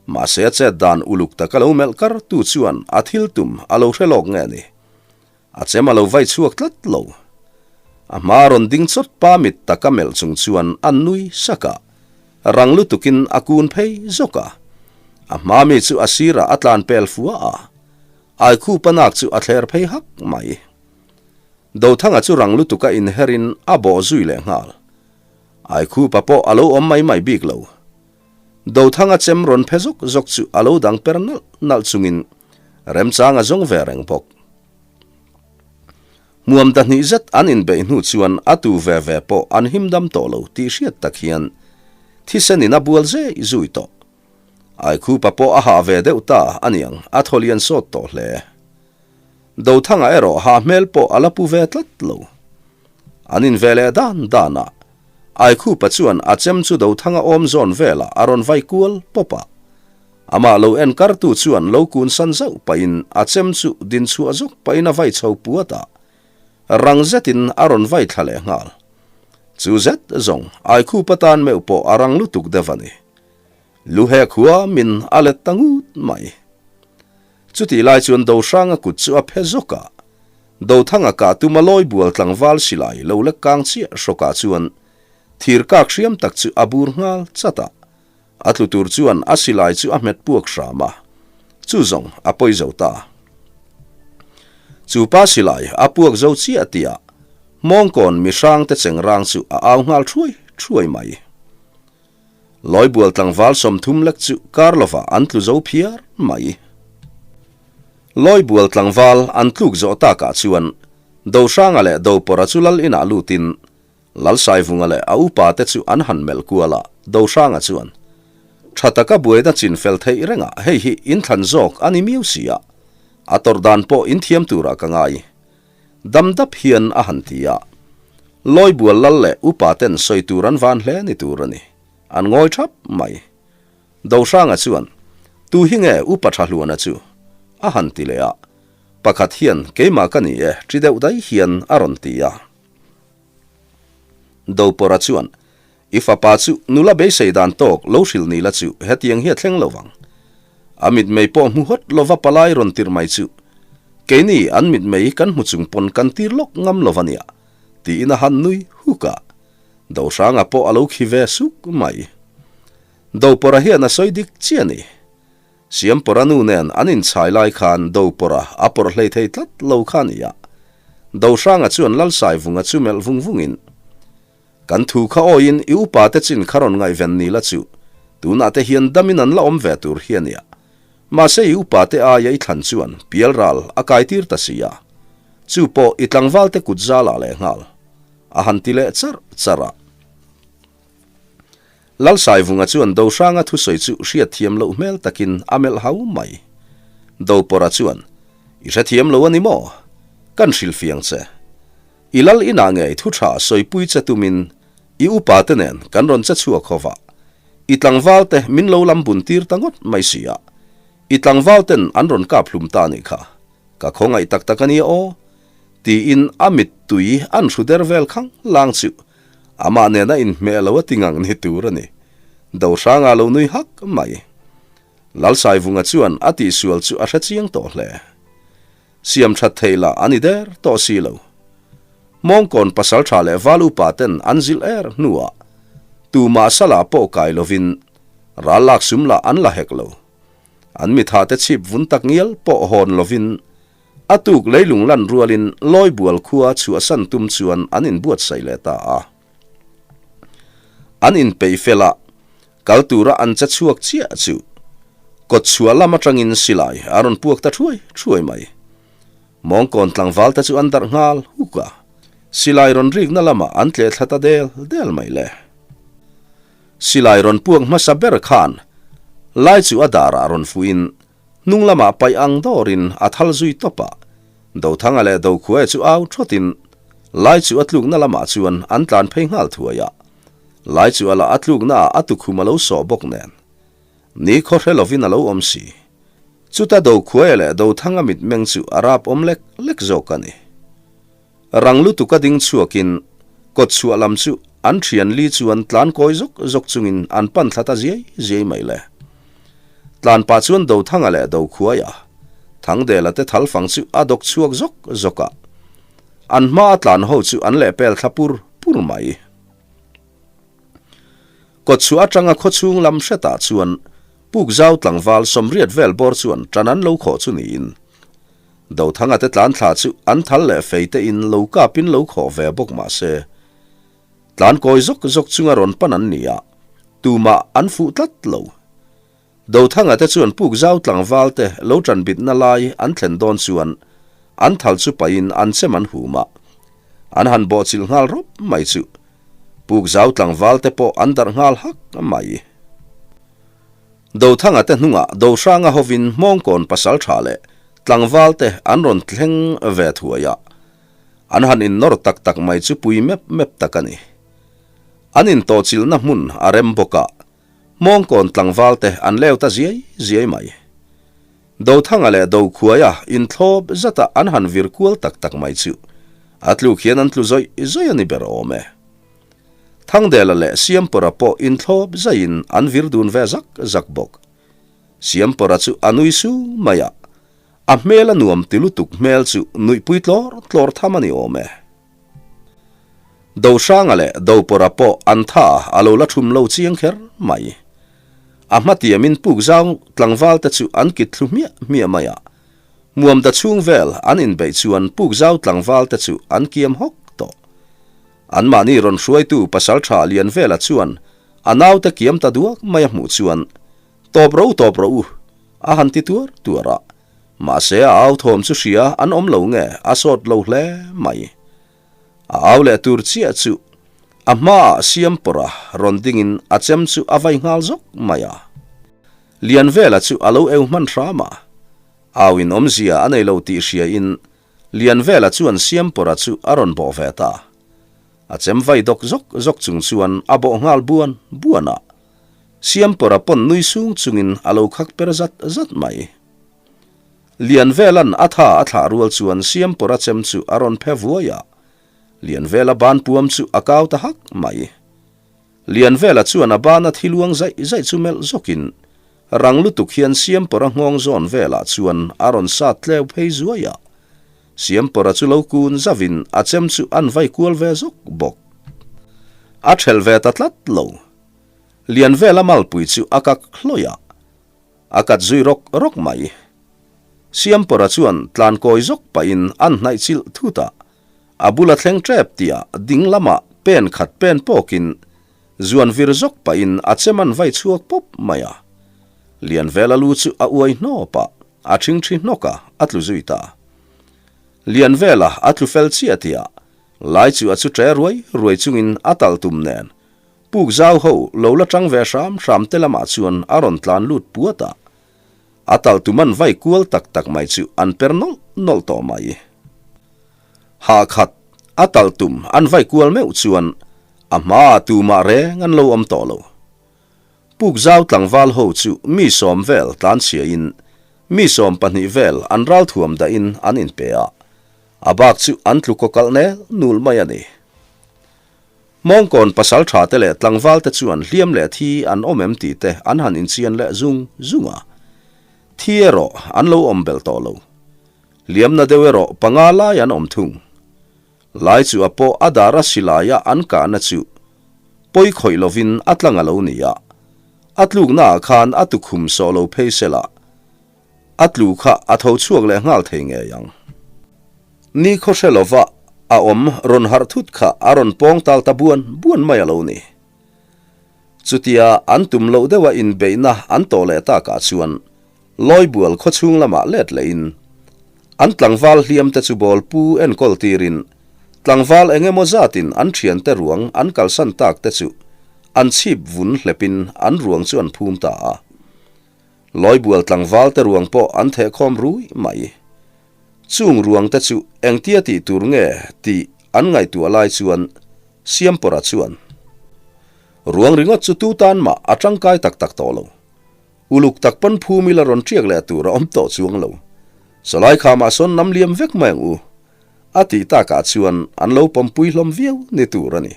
Mahse a chet dan uluk taka lo melh kar tu chuan a thil tum a lo hre lawk nge ni. A chem a lo vai chhuak tlat lo. A hma rawn ding chawt pa mit taka melh chung chuan a nui sak a. Rang lutukin a kun phei zawk a. A hma mi chu a sirah a tlan pel fua a. Aikhupa nak chu a thler phei hak mai. Dothanga chu rang lutuka inherin a bawh zui leh nghal. Aikhupa pawh a lo awm mai mai bik lo. Dothanga chem rawn phe zawk zawk chu a lo dang per nalh nalh chungin remchang a zawng ve reng bawk. Hmuam ta hnih zet an inbeih hnu chuan a tu ve ve pawh an him dam tawh lo tih hriat tak hian thisen in a bual zei zui tawh. Aikhupa pawh a hah ve deuh ta a niang a thaw lian sawt tawh hle. Dothanga erawh hah hmel pawh a la pu ve tlat lo. An in ve leh dan dan a, Aikhupa chuan a chem chu Dothanga awm zawn velah a rawn vai kual pawp a. Amah lo en kartu chuan lo kun san zauh pahin a chem chu din chhuah zawk pahin a vai chho puat a, rang zetin a rawn vai thla leh nghal. Chu zet zawng Aikhupa tan meuh pawh a rang lutuk deuh a ni. Lu hek huamin a let ta ngut mai. Chutih lai chuan Dohranga kut chu a phe zawk a, Dothanga kah tuma lawi bual tlangval silai lo lek kang chiah hrawkah chuan thir kak hriam tak chu a bur nghal chat a, a tlu tur chuan a silai chu a hmet puak hram a, chu zawng a pawi zo ta. Chu pa silai a puak zo chiah tihah Hmawngkawn mihrangte chengrang chu a au nghal thuai thuai mai. Lawibual tlangval 30 lek chu kar lovah an tlu zo phiar mai. Lawibual tlangval an tluk zawh takah chuan Dohranga leh Dopawrha chu lal inah lutin Lalsaivunga leh a upa te chu an han melh kual a, Dohranga chuan, Tha taka buaina chin fel theih rengah hei hi inthlan zawk a ni miau si a, a tawrh dan pawh inthiam turah ka ngai. Dam dap hian a han ti a. Lawibual lal leh upa ten sawi tur an van hle ni tur a ni. An ngawi thap mai. Dohranga chuan, Tu hi nge upa tha hluana chu? a han ti leh a. Pakhat hian, Keimah ka ni e, ṭi deuh dai hian a rawn ti a. Dopawrha chuan, I fapa chu nula beisei dan tawk lo hrilh ni la chu hetiang hi a thleng lo vang. A mitmei pawh hmu hawt lova palai rawn tirh mai chu keini an mitmei kan hmu chung pawn kan tir lawk ngam lo va nia, tiin a han nui huk a. Dohranga pawh a lo khi ve suk mai. Dopawrha hian a sawi dik chiah a ni. Siampawrha nu nen an inchhai lai khan Dopawrha a pawrh hlei thei tlat lo kha a ni a. Dohranga chuan Lalsaivunga chu melh vung vungin, Kan thu kha awiin i upa te chin kha rawn ngaihven ni la chu, tunah te hian damin an la awm ve tur hi a nia. Mahse i upa te aia i thlan chuan pialral a kai tir ta si a. Chu pawh i tlangval te kut zalah leh nghal. A han ti leh charh charh a. Lalsaivunga chuan Dohranga thusawi chu hriatthiam loh hmel takin a melh hau mai. Dopawrha chuan, I hrethiam lo a ni maw? Kan hrilhfiang che. I lal inah ngei thu tha sawipui che tumin i upa te nen kan rawn che chhuak ho va. I tlangval te min lo lam bun tir ta ngawt mai si a. I tlangval ten an rawn kap hlum ta nih kha. Ka khawngaih tak tak a nia aw. Tiin a mittui an hru der vel khang lang chu amah nena inhmeh lo a ti ngang ni tur a ni. Dohranga lo nui hak mai. Lalsaivunga chuan a tihsual chu a hre chiang tawh hle. Siam that thei lah a ni der tawh si lo. Mawngkawn pasal tha leh val upa ten an zilh er hnuah tumah sala pawh kai lovin ral lak sum lah an la hek lo. An mitha te chhip vun tak ngial pawh hawn lovin a tuk leilung lan rualin Lawibual khua chhuahsan tum chuan an inbuatsaih leh ta a. An inpeih fel a, Kal tura an che chhuak chiah chu kawtchhuah lam atangin silai a rawn puak ta thuai thuai mai. Mawngkawn tlangval te chu an darh nghal huk a, silai rawn rikna lamah an tleh thla ta del del mai le. Silai rawn puak hmasa ber khan lai chu a darah rawn fuhin Hnung lamah paih ang dawrin a thal zui tawp a, Dothanga leh Dokhuaia chu au thawtin Lai chu a tlukna lamah chuan an tlan phei nghal thuai a. Lai chu a lah a tluknaah a tukhum a lo sawh bawk nen. Ni khaw hre lovin a lo awm si. Chuta Dokhuaia leh Dothanga mitmeng chu a rap awm lek lek zawk a ni. Rang lutuk a ding chhuakin kawtchhuah lam chu an thian li chuan tlan kawi zawk zawk chungin an pan thla ta ziai ziai mai le. Tlan pah chuan Dothanga leh Dokhuaia, Thangdela te thal fang chu a dawk chhuak zawk zawk a. An hma a tlan ho chu an lehpel thla pur pur mai. Kawtchhuah atanga khawchhung lam hretah chuan Pukzau tlangval 80 vel bawr chuan tan an lo khawh chu niin Dothanga te tlan thla chu an thal leh fei te in lo kap in lo khawh ve bawk mah se, tlan kawi zawk zawk chunga rawn pan an ni a, tumah an fuh tlat lo. Dothanga te chuan puk zau tlangval te lo tan bitna lai an thlen dawn chuan an thal chu pahin an chem an hum a. An han bawhchilh nghal rawp mai chu puk zau tlangval te pawh an darh nghal hak mai. Dothanga te hnungah Dohranga hovin Hmawngkawn pasal tha leh tlangval te an rawn thleng ve thuai a. An han innawr tak tak mai chu pui mep mep tak a ni. An intawhchilhna hmun a rem bawk a, Hmawngkawn tlangval te an leu ta ziai ziai mai. Dothanga leh Dokhuaia inthlawp zata an han vir kual tak tak mai chu a tluk hian an tlu zawih zawih a ni ber awm e. Thangdela leh Siampawra pawh inthlawp zaiin an vir dun ve zak zak bawk. Siampawra chu a nui su mai a, a hmel a nuam ti lutuk hmel chu nuihpui tlawr tlawr tham a ni awm e. Dohranga leh Dopawra pawh an tha a lo la thum lo chiang kher mai. A hmatiamin puk zau tlangval te chu an kit thlu hmiah hmiah mai a. Muamda chhung vel an inbeih chuan puk zau tlangval te chu an kiam hawk tawh. Anmahni rawn hruaitu pasaltha Lianvela chuan a naute kiam ta duak mai a hmuh chuan, Tawp ro tawp rawh u, a han ti tuar tuar a. Mahse a au thawm chu hria an awm lo nge a sawt lo hle mai. A au leh tur chiah chu a hmaah Siampawra rawn dingin a chem chu a vai nghal zawk mai a. Lianvela chu a lo eu hman hram a. Au in awmzia a nei lo tih hria in Lianvela chuan Siampawra chu a rawn bawh ve ta. A chem vai dawk zawk zawk chung chuan a bawh nghal buan buan a. Siampawra pawn nui sung chungin a lo khak per zat zat mai. Lianvela'n a tha a thlah rual chuan Siampawra chem chu a rawn phe vuai a, Lianvela ban puam chu a kau ta hak mai. Lianvela chuan a bana thi luang zaih zaih chu melh zawkin rang lutuk hian Siampawra nghawng zawn velah chuan a rawn sat tleu phei zuai a. Siampawra chu lo kun zavin a chem chu an vai kual ve zawk bawk. A thelh ve ta tlat lo. Lianvela malpui chu a kak hlawih a, a kat zui rawk rawk mai. Siampawra chuan tlan kawi zawk pahin an hnaih chilh thut a, a bula thleng tep tihah ding lamah pen khat pen pawkin zuan vir zawk pahin a chem an vai chhuak pawp mai a. Lianvela lu chu a uai hnawp a, a thingthi hnawk a, a tlu zui ta. Lianvela a tlu fel chiah tihah lai chu a chu ṭe ruai ruai chungin a tal tum nen Puk zau ho lo la tang ve hram hram te lamah chuan a rawn tlan lut puat a, a talh tum an vai kual tak tak mai chu an per nawlh nawlh tawh mai. Ha khat a talh tum an vai kual meuh chuan a hmaah tumah reng an lo awm tawh lo. Puk zau tlangval ho chu mi sawm vel tlan chhiain mi 12 vel an ralthuam dahin an inpe a, a bak chu an tlu kawkalh nel nul mai a ni. Hmawngkawn pasal tha te leh tlangval te chuan hliam leh thi an awm em tih te an han inchian leh zung zung a. Thi erawh an lo awm belh tawh lo. Hliamna deuh erawh panga lai an awm thung. Lai chu a pawh a dar a silai a an kahna chu pawi khawih lovin a tlang a lo ni a. A tlukna ah khan a tukhum sawh lo phei sela A tlu kha a tho chhuak leh nghal thei ngei ang. Ni khaw hre lova a awm rawn harh thut kha a rawn pawng tal ta buan buan mai a lo ni. Chutia an tum loh deuha inbeihna an tawh leh takah chuan Lawibual khaw chhung lamah let lehin an tlangval hliam te chu bawl pu enkawl tirin tlangval eng emaw zatin an thiante ruang an kalsan tak te chu an chhip vun hlepin an ruang chu an phum ta a. Lawibual tlangval te ruang pawh an thehkhawm rui mai. Chung ruang te chu engtia tih tur nge tih an ngaihtuah lai chuan Siampawra chuan, Ruang ringawt chu tu tan mah a tangkai tak tak tawh lo. Uluk tak pawn phum ila rawn tiak leh tur a awm tawh chuang lo. Sawlai khamah sawn nam liam vek mai ang u. A tih takah chuan an lo pawmpui hlawm viau ni tur a ni.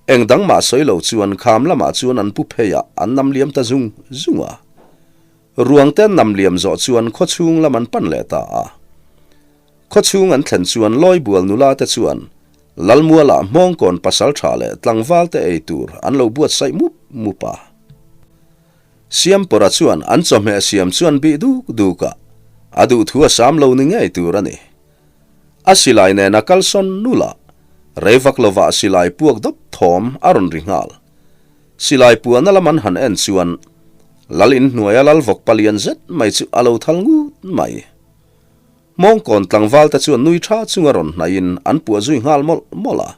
Eng dang mah sawi lo chuan kham lamah chuan an pu phei a, an nam liam ta zung zung a. Ruang te an nam liam zawh chuan khaw chhung lam an pan leh ta a. Khaw chhung an thlen chuan Lawibual nula te chuan Lalmualah Hmawngkawn pasal tha leh tlangval te ei tur an lo buatsaih mup mup a. Siampawra chuan an chawhmeh siam chuan bih duk duk a, a duhthu a sam lo ni ngei tur a ni. A silai nen a kalsawn nul a, rei vak lovah silai puak dawp thawm a rawn ri nghal. Silai puahna lam an han en chuan. Lal in hnuaia lal vawk palian zet mai chu a lo thal ngut mai. Mawngkawn tlangval te chuan nui tha chunga rawn hnaihin an puah zui nghal mawlh mawlh a.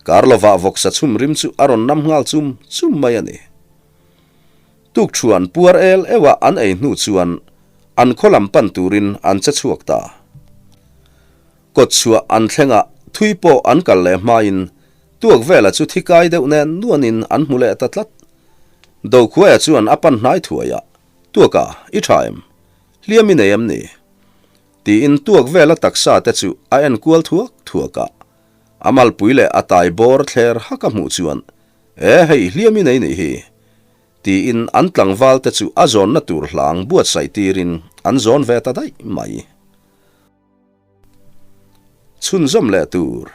Kar lovah vawksa chhum rim chu a rawn nam nghal chum chum mai a ni. Tukṭhuan puar el euh a an ei hnu chuan an khaw lam pan turin an che chhuak ta. Kawtchhuah an thleng a, thui pawh an kal leh hmain tuak vela chu thi kai deuh nen nuanin an hmu leh ta tlat. Dokhuaia chuan a pan hnai thuai a, Tuaka, i tha em? Hliam i nei em ni? Tiin tuak vela taksa te chu a en kual thuak thuak a. A malpui leh a tai bawr thler hak a hmuh chuan, E hei, hliam i nei nih hi! Tiin an tlangval te chu a zawnna tur hlang buatsaih tirin an zawn ve ta daih mai. Chhunzawm leh tur.